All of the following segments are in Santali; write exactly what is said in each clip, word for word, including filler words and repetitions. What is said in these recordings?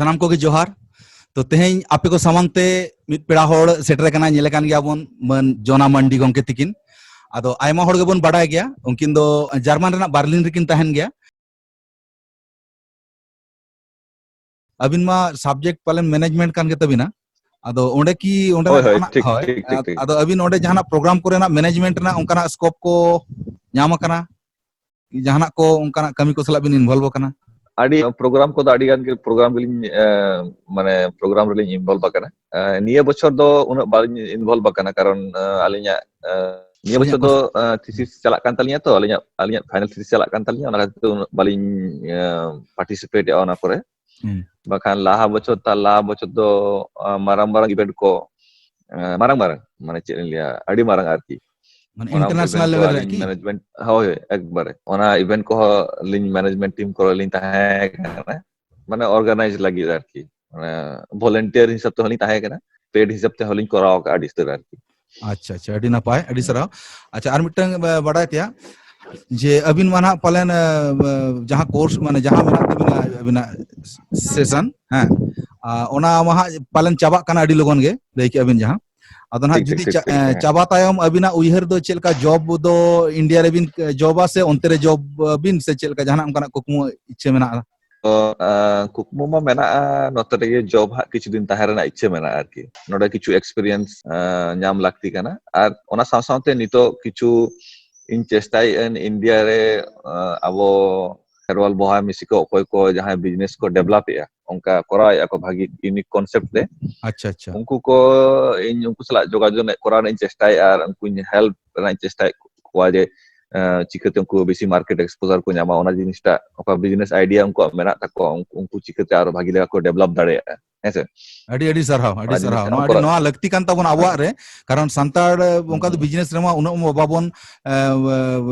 ᱥᱟᱱᱟᱢ ᱠᱚᱜᱮ ᱡᱚᱦᱟᱨ᱾ ᱛᱚ, ᱛᱮᱦᱮᱧ ᱟᱯᱮ ᱠᱚ ᱥᱟᱢᱟᱝ ᱛᱮ ᱢᱤᱫ ᱯᱮᱲᱟ ᱦᱚᱲ ᱥᱮᱴᱮᱨ ᱟᱠᱟᱱᱟ, ᱧᱮᱞᱮ ᱠᱟᱱ ᱜᱮᱭᱟ ᱵᱚᱱ, ᱢᱟᱹᱱ ᱡᱚᱱᱟ ᱢᱟᱱᱰᱤ ᱜᱚᱢᱠᱮ ᱛᱤᱠᱤᱱ᱾ ᱟᱫᱚ ᱟᱭᱢᱟ ᱦᱚᱲ ᱜᱮᱵᱚᱱ ᱵᱟᱰᱟᱭ ᱜᱮᱭᱟ, ᱩᱱᱠᱤᱱ ᱫᱚ ᱡᱟᱨᱢᱟᱱ ᱨᱮᱱᱟᱜ ᱵᱟᱨᱞᱤᱱ ᱨᱮᱠᱤᱱ ᱛᱟᱦᱮᱱ ᱜᱮᱭᱟ᱾ ᱟᱹᱵᱤᱱ ᱢᱟ subject ᱯᱟᱞᱮᱱ management ᱠᱟᱱ ᱜᱮ ᱛᱟᱹᱵᱤᱱᱟ, ᱟᱫᱚ ᱚᱸᱰᱮ ᱠᱤ, ᱚᱸᱰᱮᱱᱟᱜ ᱦᱳᱭ, ᱦᱳᱭ, ᱡᱟᱦᱟᱱᱟᱜ, ᱴᱷᱤᱠ, ᱦᱳᱭ, ᱴᱷᱤᱠ, ᱴᱷᱤᱠ, ᱴᱷᱤᱠ᱾ ᱟᱫᱚ ᱟᱹᱵᱤᱱ ᱚᱸᱰᱮ ᱡᱟᱦᱟᱱᱟᱜ program ᱠᱚᱨᱮᱱᱟᱜ management ᱨᱮᱱᱟᱜ ᱚᱱᱠᱟᱱᱟᱜ scope ᱠᱚ ᱧᱟᱢ ᱟᱠᱟᱱᱟ? ᱡᱟᱦᱟᱱᱟᱜ ᱠᱚ ᱚᱱᱠᱟᱱᱟᱜ ᱠᱟᱹᱢᱤ ᱠᱚ ᱥᱟᱞᱟᱜ ᱵᱤᱱ involve ᱟᱠᱟᱱᱟ? ᱟᱹᱰᱤ program ᱠᱚᱫᱚ ᱟᱹᱰᱤ ᱜᱟᱱ ᱜᱮ program ᱨᱮᱞᱤᱧ, ᱮ, ᱢᱟᱱᱮ program ᱨᱮᱞᱤᱧ involve ᱟᱠᱟᱱᱟ᱾ ᱮ, ᱱᱤᱭᱟᱹ ᱵᱚᱪᱷᱚᱨ ᱫᱚ ᱩᱱᱟᱹᱜ ᱵᱟᱹᱞᱤᱧ involve ᱟᱠᱟᱱᱟ, ᱠᱟᱨᱚᱱ, ᱮ, ᱟᱹᱞᱤᱧᱟᱜ, ᱮ, ᱱᱤᱭᱟᱹ ᱟᱹᱞᱤᱧᱟᱜ ᱵᱚᱪᱷᱚᱨ ᱫᱚ, ᱠᱩᱥ- ᱮ, thesis ᱪᱟᱞᱟᱜ ᱠᱟᱱ ᱛᱟᱹᱞᱤᱧᱟ ᱛᱚ, ᱟᱹᱞᱤᱧᱟᱜ, ᱟᱹᱞᱤᱧᱟᱜ final thesis ᱪᱟᱞᱟᱜ ᱠᱟᱱ ᱛᱟᱹᱞᱤᱧᱟ, ᱚᱱᱟ ᱠᱷᱟᱹᱛᱤᱨ ᱛᱮ ᱩᱱᱟᱹᱜ ᱵᱟᱹᱞᱤᱧ, ᱮ, participate ᱮᱫᱼᱟ ᱚᱱᱟ ᱠᱚᱨᱮ᱾ ᱦᱩᱸ᱾ ᱵᱟᱠᱷᱟᱱ ᱞᱟᱦᱟ ᱵᱚᱪᱷᱚᱨ, ᱛᱟᱨ ᱞᱟᱦᱟ ᱵᱚᱪᱷᱚᱨ ᱫᱚ, ᱮ, ᱢᱟᱨᱟᱝ ᱢᱟᱨᱟᱝ event ᱠᱚ, ᱮ, ᱢᱟᱨᱟᱝ ᱢᱟᱨᱟᱝ, ᱢᱟᱱᱮ ᱪᱮᱫ ᱤᱧ ᱞᱟᱹᱭᱟ, ᱟᱹᱰᱤ ᱢᱟᱨᱟᱝ ᱟᱨᱠᱤ᱾ ᱢᱟᱱᱮ ᱚᱱᱟ ᱠᱚ international event ᱠᱚ level ᱨᱮ ᱟᱹᱞᱤᱧ ᱠᱤ? Management, ᱦᱳᱭ, ᱮᱠᱵᱟᱨᱮ᱾ ᱚᱱᱟ event ᱠᱚᱦᱚᱸ ᱟᱹᱞᱤᱧ management team ᱠᱚᱨᱮ ᱞᱤᱧ ᱛᱟᱦᱮᱸ ᱠᱟᱱᱟ, ᱢᱟᱱᱮ organize ᱞᱟᱹᱜᱤᱫ ᱟᱨᱠᱤ᱾ ᱢᱟᱱᱮ volunteer ᱦᱤᱥᱟᱹᱵ ᱛᱮᱦᱚᱸ ᱞᱤᱧ ᱛᱟᱦᱮᱸ ᱠᱟᱱᱟ, paid ᱦᱤᱥᱟᱹᱵ ᱛᱮᱦᱚᱸ ᱞᱤᱧ ᱠᱚᱨᱟᱣ ᱟᱠᱟᱫᱼᱟ ᱟᱹᱰᱤ ᱩᱥᱛᱟᱹᱨ ᱟᱨᱠᱤ᱾ ᱟᱪᱪᱷᱟ, ᱟᱪᱪᱷᱟ, ᱟᱹᱰᱤ ᱱᱟᱯᱟᱭ, ᱟᱹᱰᱤ ᱦᱩᱸ᱾ ᱥᱟᱨᱦᱟᱣ᱾ ᱟᱪᱪᱷᱟ, ᱟᱨ ᱢᱤᱫᱴᱟᱝ ᱵᱟ-, ᱵᱟᱰᱟᱭ ᱛᱮᱭᱟᱜ, ᱡᱮ ᱟᱹᱵᱤᱱ ᱢᱟ ᱱᱟᱦᱟᱜ ᱯᱟᱞᱮᱱ, ᱟ, ᱟ, ᱡᱟᱦᱟᱸ course, ᱢᱟᱱᱮ ᱡᱟᱦᱟᱸ ᱢᱮᱱᱟᱜ ᱛᱟᱹᱵᱤᱱᱟ ᱟᱹᱵᱤᱱᱟᱜ session, ᱦᱮᱸ, ᱟ, ᱚᱱᱟ ᱢᱟ ᱦᱟᱸᱜ ᱯᱟᱞᱮᱱ ᱪᱟᱵᱟᱜ ᱠᱟᱱᱟ, ᱟᱹᱰᱤ ᱞᱚᱜᱚᱱ ᱜᱮ ᱞᱟᱹᱭ ᱠᱮᱜᱼᱟ ᱵᱤᱱ ᱡᱟᱦᱟᱸ᱾ ᱟᱫᱚ ᱱᱟᱦᱟᱜ ᱴᱷᱤᱠ, ᱴᱷᱤᱠ, ᱡᱩᱫᱤ ᱴᱷᱤᱠ, ᱪᱟ-, ᱴᱷᱤᱠ, ᱮ, ᱴᱷᱤᱠ, ᱦᱮᱸ᱾ ᱪᱟᱵᱟ ᱛᱟᱭᱚᱢ ᱟᱹᱵᱤᱱᱟᱜ ᱩᱭᱦᱟᱹᱨ ᱫᱚ ᱪᱮᱫ ᱞᱮᱠᱟ, job ᱫᱚ India ᱨᱮᱵᱤᱱ, ᱮ, ᱡᱚᱵᱟ ᱥᱮ ᱚᱱᱛᱮ ᱨᱮ ᱡᱚᱵ ᱵᱤᱱ, ᱥᱮ ᱪᱮᱫ ᱞᱮᱠᱟ ᱡᱟᱦᱟᱱᱟᱜ ᱚᱱᱠᱟᱱᱟᱜ ᱠᱩᱠᱢᱩ ᱤᱪᱪᱷᱟᱹ ᱢᱮᱱᱟᱜᱼᱟ? ᱛᱚ, ᱟ, ᱠᱩᱠᱢᱩ ᱢᱟ ᱢᱮᱱᱟᱜᱼᱟ, ᱱᱚᱛᱮ ᱨᱮᱜᱮ ᱡᱚᱵ ᱦᱟᱸᱜ ᱠᱤᱪᱷᱩ ᱫᱤᱱ ᱛᱟᱦᱮᱸ ᱨᱮᱱᱟᱜ ᱤᱪᱪᱷᱟᱹ ᱢᱮᱱᱟᱜᱼᱟ ᱟᱨᱠᱤ᱾ ᱱᱚᱰᱮ ᱠᱤᱪᱷᱩ experience, ᱟ, ᱧᱟᱢ ᱞᱟᱹᱠᱛᱤ ᱠᱟᱱᱟ᱾ ᱟᱨ ᱚᱱᱟ ᱥᱟᱶ ᱥᱟᱶᱛᱮ ᱱᱤᱛᱚᱜ ᱠᱤᱪᱷᱩ ᱤᱧ ᱪᱮᱥᱴᱟᱭᱮᱫᱼᱟᱹᱧ India ᱨᱮ, ᱟ, ᱟᱵᱚ ᱠᱷᱮᱨᱣᱟᱞ ᱵᱚᱭᱦᱟ ᱢᱤᱥᱤ ᱠᱚ ᱚᱠᱚᱭ ᱠᱚ ᱡᱟᱦᱟᱸᱭ business ᱠᱚ develop ᱮᱫᱼᱟ, ᱚᱱᱠᱟ ᱠᱚᱨᱟᱣᱮᱫᱼᱟ ᱠᱚ ᱵᱷᱟᱹᱜᱤ unique concept ᱛᱮ᱾ ᱟᱪᱪᱷᱟ, ᱟᱪᱪᱷᱟ᱾ ᱩᱱᱠᱩ ᱠᱚ, ᱤᱧ ᱩᱱᱠᱩ ᱥᱟᱞᱟᱜ ᱡᱳᱜᱟᱡᱳᱜᱽ ᱨᱮᱱᱟᱜ, ᱠᱚᱨᱟᱣ ᱨᱮᱱᱟᱜ ᱤᱧ ᱪᱮᱥᱴᱟᱭᱮᱫᱼᱟ ᱟᱨ ᱩᱱᱠᱩᱧ help ᱨᱮᱱᱟᱜ ᱤᱧ ᱪᱮᱥᱴᱟᱭᱮᱫ ᱠᱚᱣᱟ ᱡᱮ, ᱮᱸ, ᱪᱤᱠᱟᱹᱛᱮ ᱩᱱᱠᱩ ᱵᱮᱥᱤ market exposure ᱠᱚ ᱧᱟᱢᱟ, ᱚᱱᱟ ᱡᱤᱱᱤᱥᱴᱟᱜ, ᱚᱠᱟ business idea ᱩᱱᱠᱩᱣᱟᱜ ᱢᱮᱱᱟᱜ ᱛᱟᱠᱚᱣᱟ, ᱩᱱᱠᱩ, ᱩᱱᱠᱩ ᱪᱤᱠᱟᱹᱛᱮ ᱟᱨᱚ ᱵᱷᱟᱹᱜᱤ ᱞᱮᱠᱟ ᱠᱚ develop ᱫᱟᱲᱮᱭᱟᱜᱼᱟ, ᱦᱮᱸ ᱥᱮ? ᱟᱹᱰᱤ, ᱟᱹᱰᱤ ᱥᱟᱨᱦᱟᱣ, ᱟᱹᱰᱤ ᱚᱱᱟ ᱡᱤᱱᱤᱥ ᱥᱟᱨᱦᱟᱣ᱾ ᱟᱢ ᱱᱚᱣᱟ ᱟᱹᱰᱤ, ᱠᱚᱨᱟᱣ ᱱᱚᱣᱟ ᱞᱟᱹᱠᱛᱤ ᱠᱟᱱ ᱛᱟᱵᱚᱱᱟ ᱦᱮᱸ᱾ ᱟᱵᱚᱣᱟᱜ ᱨᱮ, ᱠᱟᱨᱚᱱ ᱥᱟᱱᱛᱟᱲ, ᱮ, ᱦᱩᱸ, ᱚᱱᱠᱟ ᱫᱚ ᱦᱩᱸ᱾ Business ᱨᱮᱢᱟ ᱩᱱᱟᱹᱜ ᱢᱟ ᱵᱟᱵᱚᱱ, ᱮ, ᱮ,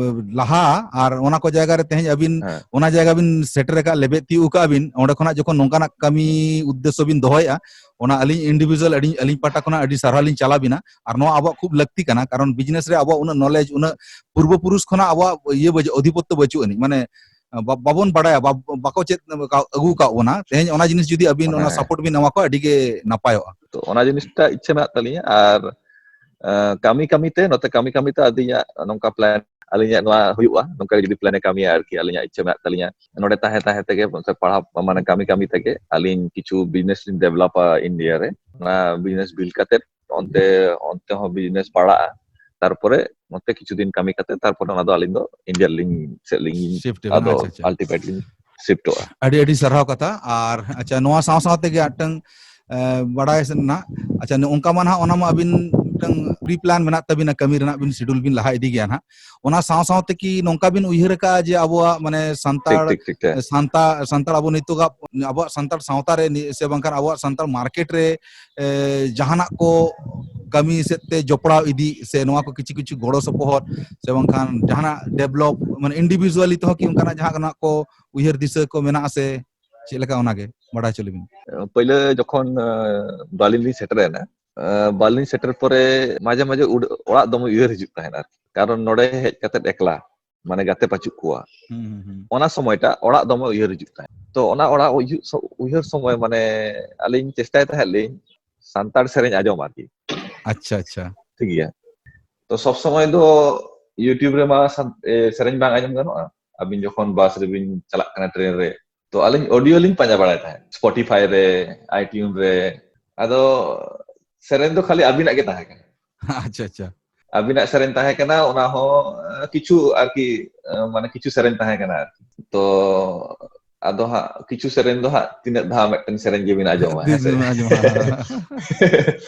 ᱞᱟᱦᱟ, ᱟᱨ ᱚᱱᱟ ᱠᱚ ᱡᱟᱭᱜᱟ ᱨᱮ ᱛᱮᱦᱮᱧ ᱟᱹᱵᱤᱱ ᱦᱮᱸ᱾ ᱚᱱᱟ ᱡᱟᱭᱜᱟ ᱵᱤᱱ ᱥᱮᱴᱮᱨ ᱟᱠᱟᱫ, ᱞᱮᱵᱮᱫ ᱛᱤᱭᱳᱜ ᱟᱠᱟᱫ ᱵᱤᱱ, ᱚᱸᱰᱮ ᱠᱷᱚᱱᱟᱜ ᱡᱚᱠᱷᱚᱱ ᱱᱚᱝᱠᱟᱱᱟᱜ ᱠᱟᱹᱢᱤ ᱩᱫᱽᱫᱮᱥᱥᱚ ᱵᱤᱱ ᱫᱚᱦᱚᱭᱮᱫᱼᱟ, ᱚᱱᱟ ᱟᱹᱞᱤᱧ individual ᱟᱹᱰᱤ, ᱟᱹᱞᱤᱧ ᱯᱟᱦᱴᱟ ᱠᱷᱚᱱᱟᱜ ᱟᱹᱰᱤ ᱥᱟᱨᱦᱟᱣ ᱞᱤᱧ ᱪᱟᱞ ᱟᱵᱤᱱᱟ᱾ ᱟᱨ ᱱᱚᱣᱟ ᱟᱵᱚᱣᱟᱜ ᱠᱷᱩᱵ ᱞᱟᱹᱠᱛᱤ ᱠᱟᱱᱟ, ᱠᱟᱨᱚᱱ business ᱨᱮ ᱟᱵᱚᱣᱟᱜ ᱩᱱᱟᱹᱜ knowledge, ᱩᱱᱟᱹᱜ ᱯᱩᱨᱵᱚ ᱯᱩᱨᱩᱥ ᱠᱷᱚᱱᱟᱜ ᱟᱵᱚᱣᱟᱜ ᱤᱭᱟᱹ ᱵᱟᱹᱪᱩᱜ, ᱟᱫᱷᱤᱯᱚᱛᱛᱚ ᱵᱟᱹᱪᱩᱜ ᱟᱹᱱᱤᱡ, ᱢᱟᱱᱮ ᱵᱟ-, ᱵᱟᱵᱚᱱ ᱵᱟᱲᱟᱭᱟ, ᱵᱟ-, ᱵᱟᱠᱚ ᱪᱮᱫ ᱟᱹᱜᱩ ᱟᱠᱟᱫ ᱵᱚᱱᱟ᱾ ᱛᱮᱦᱮᱧ ᱚᱱᱟ ᱡᱤᱱᱤᱥ ᱡᱩᱫᱤ ᱟᱹᱵᱤᱱ ᱚᱱᱟ ᱦᱮᱸ᱾ Support ᱵᱤᱱ ᱮᱢᱟ ᱠᱚᱣᱟ, ᱟᱹᱰᱤ ᱜᱮ ᱱᱟᱯᱟᱭᱚᱜᱼᱟ᱾ ᱛᱚ ᱚᱱᱟ ᱡᱤᱱᱤᱥᱴᱟ ᱤᱪᱪᱷᱟᱹ ᱢᱮᱱᱟᱜ ᱛᱟᱹᱞᱤᱧᱟ᱾ ᱟᱨ, ᱟᱸ, ᱠᱟᱹᱢᱤ ᱠᱟᱹᱢᱤ ᱛᱮ, ᱱᱚᱛᱮ ᱠᱟᱹᱢᱤ ᱠᱟᱹᱢᱤ ᱛᱮ ᱟᱹᱞᱤᱧᱟᱜ ᱱᱚᱝᱠᱟ plan, ᱟᱹᱞᱤᱧᱟᱜ ᱱᱚᱣᱟ ᱦᱩᱭᱩᱜᱼᱟ, ᱱᱚᱝᱠᱟ ᱜᱮ ᱡᱩᱫᱤ plan ᱮ ᱠᱟᱹᱢᱤᱭᱟ ᱟᱨᱠᱤ, ᱟᱹᱞᱤᱧᱟᱜ ᱤᱪᱪᱷᱟᱹ ᱢᱮᱱᱟᱜ ᱛᱟᱹᱞᱤᱧᱟ᱾ ᱱᱚᱰᱮ ᱛᱟᱦᱮᱸ ᱛᱟᱦᱮᱸ ᱛᱮᱜᱮ, ᱥᱮ ᱯᱟᱲᱦᱟᱣ, ᱢᱟᱱᱮ ᱠᱟᱹᱢᱤ ᱠᱟᱹᱢᱤ ᱛᱮᱜᱮ ᱟᱹᱞᱤᱧ ᱠᱤᱪᱷᱩ business ᱞᱤᱧ developᱟ India ᱨᱮ᱾ ᱚᱱᱟ business build ᱠᱟᱛᱮ ᱚᱱᱛᱮ, ᱚᱱᱛᱮ ᱦᱚᱸ business ᱵᱟᱲᱟᱜᱼᱟ᱾ ᱛᱟᱨᱯᱚᱨᱮ ᱱᱚᱛᱮ ᱠᱤᱪᱷᱩ ᱫᱤᱱ ᱠᱟᱹᱢᱤ ᱠᱟᱛᱮ, ᱛᱟᱨᱯᱚᱨᱮ ᱚᱱᱟ ᱫᱚ ᱟᱹᱞᱤᱧ ᱫᱚ India ᱞᱤᱧ, ᱥᱮᱫ ᱞᱤᱧ shift ᱮᱱᱟ᱾ ᱟᱫᱚ ᱟᱪᱪᱷᱟ, ᱟᱪᱪᱷᱟ᱾ Ultimately ᱞᱤᱧ shiftᱚᱜᱼᱟ᱾ ᱟᱹᱰᱤ, ᱟᱹᱰᱤ ᱥᱟᱨᱦᱟᱣ ᱠᱟᱛᱷᱟ᱾ ᱟᱨ ᱟᱪᱪᱷᱟ, ᱱᱚᱣᱟ ᱥᱟᱶ ᱥᱟᱶ ᱛᱮᱜᱮ ᱢᱤᱫᱴᱟᱝ, ᱮ, ᱵᱟᱲᱟᱭ ᱥᱟᱱᱟ᱾ ᱟᱪᱪᱷᱟ, ᱱᱚ-, ᱚᱱᱠᱟ ᱢᱟ ᱱᱟᱦᱟᱜ ᱚᱱᱟ ᱢᱟ ᱟᱹᱵᱤᱱ ᱢᱤᱫᱴᱟᱝ pre plan ᱢᱮᱱᱟᱜ ᱛᱟᱹᱵᱤᱱᱟ, ᱠᱟᱹᱢᱤ ᱨᱮᱱᱟᱜ ᱵᱤᱱ schedule ᱵᱤᱱ ᱞᱟᱦᱟ ᱤᱫᱤ ᱜᱮᱭᱟ ᱱᱟᱦᱟᱜ᱾ ᱚᱱᱟ ᱥᱟᱶ ᱥᱟᱶ ᱛᱮ ᱠᱤ ᱱᱚᱝᱠᱟ ᱵᱤᱱ ᱩᱭᱦᱟᱹᱨ ᱟᱠᱟᱫᱼᱟ ᱡᱮ ᱟᱵᱚᱣᱟᱜ ᱢᱟᱱᱮ ᱴᱷᱤᱠ, ᱥᱟᱱᱛᱟᱲ, ᱴᱷᱤᱠ, ᱴᱷᱤᱠ, ᱴᱷᱤᱠ᱾ ᱥᱟᱱᱛᱟᱲ, ᱥᱟᱱᱛᱟᱲ ᱟᱵᱚ ᱱᱤᱛᱚᱜᱟᱜ ᱟᱵᱚᱣᱟᱜ ᱥᱟᱱᱛᱟᱲ ᱥᱟᱶᱛᱟ ᱨᱮ ᱱᱤ-, ᱥᱮ ᱵᱟᱝᱠᱷᱟᱱ ᱟᱵᱚᱣᱟᱜ ᱥᱟᱱᱛᱟᱲ market ᱨᱮ, ᱮ, ᱡᱟᱦᱟᱱᱟᱜ ᱠᱚ ᱠᱟᱹᱢᱤ ᱥᱮᱫ ᱛᱮ ᱡᱚᱯᱲᱟᱣ ᱤᱫᱤ ᱥᱮ ᱱᱚᱣᱟ ᱠᱚ ᱠᱤᱪᱷᱩ ᱠᱤᱪᱷᱩ ᱜᱚᱲᱚ ᱥᱚᱯᱚᱦᱚᱫ ᱥᱮ ᱵᱟᱝᱠᱷᱟᱱ ᱡᱟᱦᱟᱱᱟᱜ develop, ᱢᱟᱱᱮ individually ᱛᱮᱦᱚᱸ ᱠᱤ ᱚᱱᱠᱟᱱᱟᱜ ᱡᱟᱦᱟᱱᱟᱜ ᱠᱚ ᱩᱭᱦᱟᱹᱨ ᱫᱤᱥᱟᱹ ᱠᱚ ᱢᱮᱱᱟᱜᱼᱟ ᱥᱮ ᱪᱮᱫ ᱞᱮᱠᱟ, ᱚᱱᱟᱜᱮ ᱵᱟᱲᱟᱭ ᱦᱚᱪᱚ ᱞᱤᱧ ᱵᱤᱱ᱾ ᱯᱳᱭᱞᱳ ᱡᱚᱠᱷᱚᱱ, ᱟᱸ, ᱵᱟᱨᱞᱤᱱ ᱞᱤᱧ ᱥᱮᱴᱮᱨ ᱮᱱᱟ, ᱟᱸ, ᱵᱟᱨᱞᱤᱱ ᱥᱮᱴᱮᱨ ᱯᱚᱨᱮ ᱢᱟᱡᱷᱮ ᱢᱟᱡᱷᱮ ᱩᱰ-, ᱚᱲᱟᱜ ᱫᱚᱢᱮ ᱩᱭᱦᱟᱹᱨ ᱦᱤᱡᱩᱜ ᱛᱟᱦᱮᱱᱟ ᱟᱨᱠᱤ, ᱠᱟᱨᱚᱱ ᱱᱚᱰᱮ ᱦᱮᱡ ᱠᱟᱛᱮ ᱮᱠᱞᱟ, ᱢᱟᱱᱮ ᱜᱟᱛᱮ ᱯᱟᱹᱪᱩᱜ ᱠᱚᱣᱟ᱾ ᱦᱩᱸ, ᱦᱩᱸ, ᱦᱩᱸ᱾ ᱚᱱᱟ ᱥᱚᱢᱚᱭᱴᱟ ᱚᱲᱟᱜ ᱫᱚᱢᱮ ᱩᱭᱦᱟᱹᱨ ᱦᱤᱡᱩᱜ ᱛᱟᱦᱮᱸᱫ᱾ ᱛᱚ ᱚᱱᱟ ᱚᱲᱟᱜ ᱩᱭᱦᱟᱹᱨ ᱥᱚ-, ᱩᱭᱦᱟᱹᱨ ᱥᱚᱢᱚᱭ ᱢᱟᱱᱮ ᱟᱹᱞᱤᱧ ᱪᱮᱥᱴᱟᱭ ᱛᱟᱦᱮᱸᱫ ᱞᱤᱧ ᱥᱟᱱᱛᱟᱲ ᱥᱮᱨᱮᱧ ᱟᱸᱡᱚᱢ ᱟᱨᱠᱤ᱾ ᱟᱪᱪᱷᱟ, ᱟᱪᱪᱷᱟ᱾ ᱴᱷᱤᱠ ᱜᱮᱭᱟ᱾ ᱛᱚ ᱥᱚᱵ ᱥᱚᱢᱚᱭ ᱫᱚ YouTube ᱨᱮᱢᱟ ᱥᱟᱱ-, ᱮ, ᱥᱮᱨᱮᱧ ᱵᱟᱝ ᱟᱸᱡᱚᱢ ᱜᱟᱱᱚᱜᱼᱟ᱾ ᱟᱹᱵᱤᱱ ᱡᱚᱠᱷᱚᱱ ᱵᱟᱥ ᱨᱮᱵᱤᱱ ᱪᱟᱞᱟᱜ ᱠᱟᱱᱟ, ᱴᱨᱮᱱ ᱨᱮ, ᱛᱚ ᱟᱹᱞᱤᱧ audio ᱞᱤᱧ ᱯᱟᱸᱡᱟ ᱵᱟᱲᱟᱭ ᱛᱟᱦᱮᱸᱫ Spotify ᱨᱮ, iTunes ᱨᱮ᱾ ᱟᱫᱚ ᱥᱮᱨᱮᱧ ᱫᱚ ᱠᱷᱟᱹᱞᱤ ᱟᱹᱵᱤᱱᱟᱜ ᱜᱮ ᱛᱟᱦᱮᱸ ᱠᱟᱱᱟ᱾ ᱟᱪᱪᱷᱟ, ᱟᱪᱪᱷᱟ᱾ ᱟᱹᱵᱤᱱᱟᱜ ᱥᱮᱨᱮᱧ ᱛᱟᱦᱮᱸ ᱠᱟᱱᱟ, ᱚᱱᱟ ᱦᱚᱸ, ᱮ, ᱠᱤᱪᱷᱩ ᱟᱨᱠᱤ, ᱮ, ᱢᱟᱱᱮ ᱠᱤᱪᱷᱩ ᱥᱮᱨᱮᱧ ᱛᱟᱦᱮᱸ ᱠᱟᱱᱟ ᱟᱨᱠᱤ᱾ ᱛᱚ ᱟᱫᱚ ᱦᱟᱸᱜ ᱠᱤᱪᱷᱩ ᱥᱮᱨᱮᱧ ᱫᱚ ᱦᱟᱸᱜ ᱛᱤᱱᱟᱹᱜ ᱫᱷᱟᱣ ᱢᱤᱫᱴᱮᱱ ᱥᱮᱨᱮᱧ ᱜᱮᱵᱤᱱ ᱟᱸᱡᱚᱢᱟ, ᱦᱮᱸ ᱥᱮ? ᱫᱤᱱ ᱜᱮᱵᱤᱱ ᱟᱸᱡᱚᱢᱟ᱾